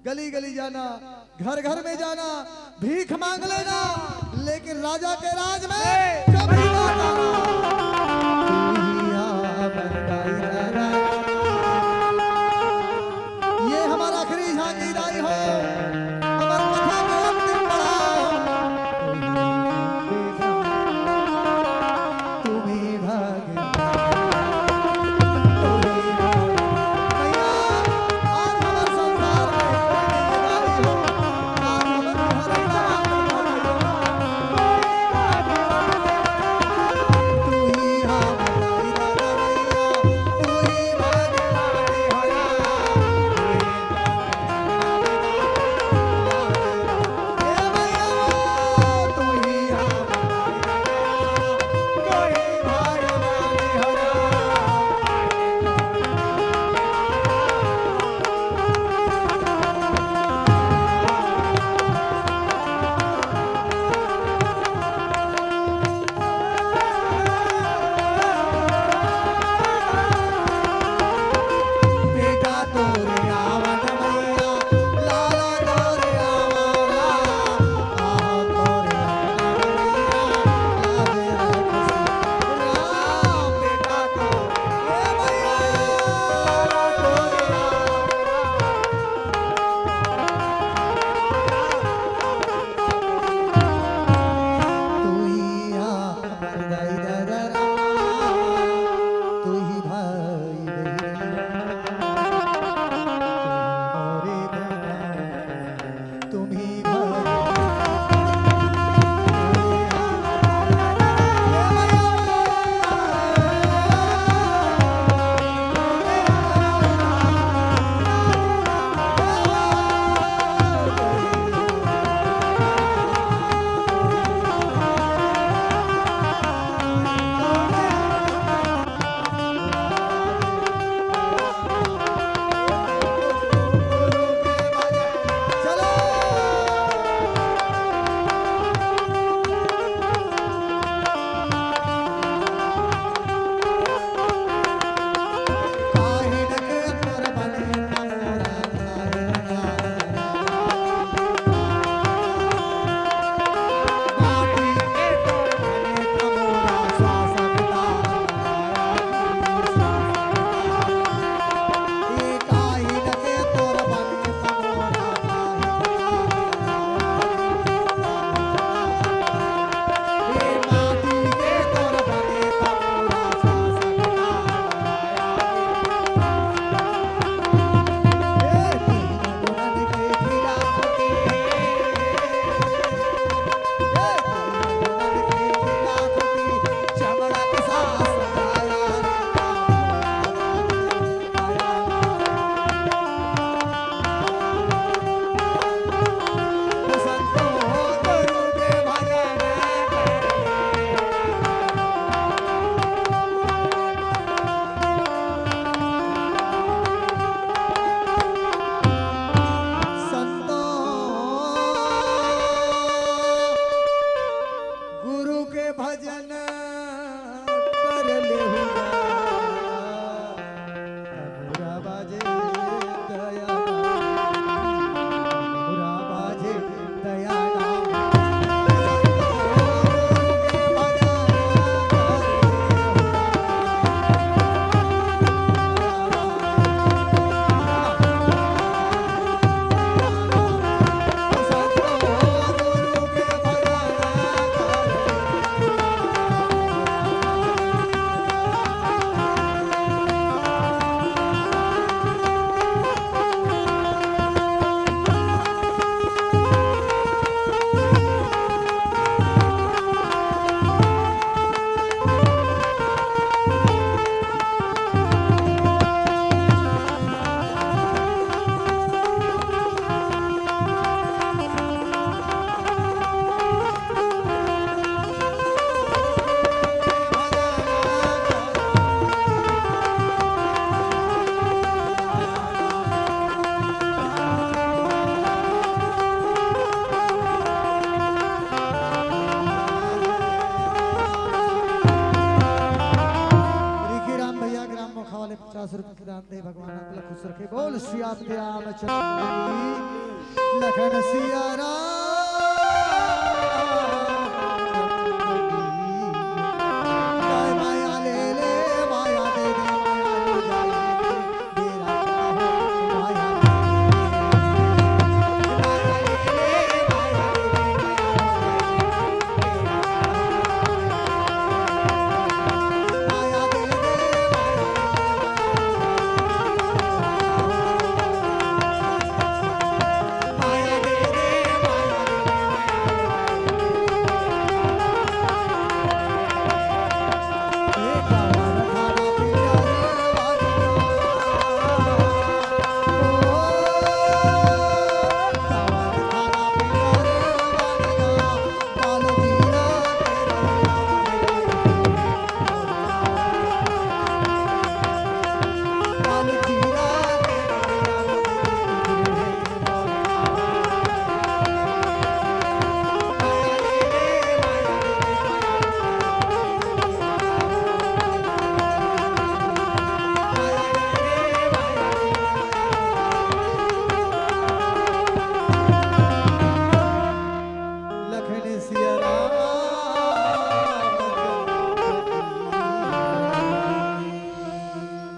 गली गली जाना, घर घर में जाना, भीख मांग लेना, लेकिन राजा के राज में कभी मत आना।" ये हमर आखिरी झांकी दाई हो, हमर कथा के अंतिम पड़ाव। तुम्ही भाग, तुम्ही भाग। भैया, आज हमर संसार में कोई नहीं दाई हो, आज हमर घर दान दे भगवान, आप ला खुश रखे। बोल सियापति रामचंद्र की, लखन सिया राम।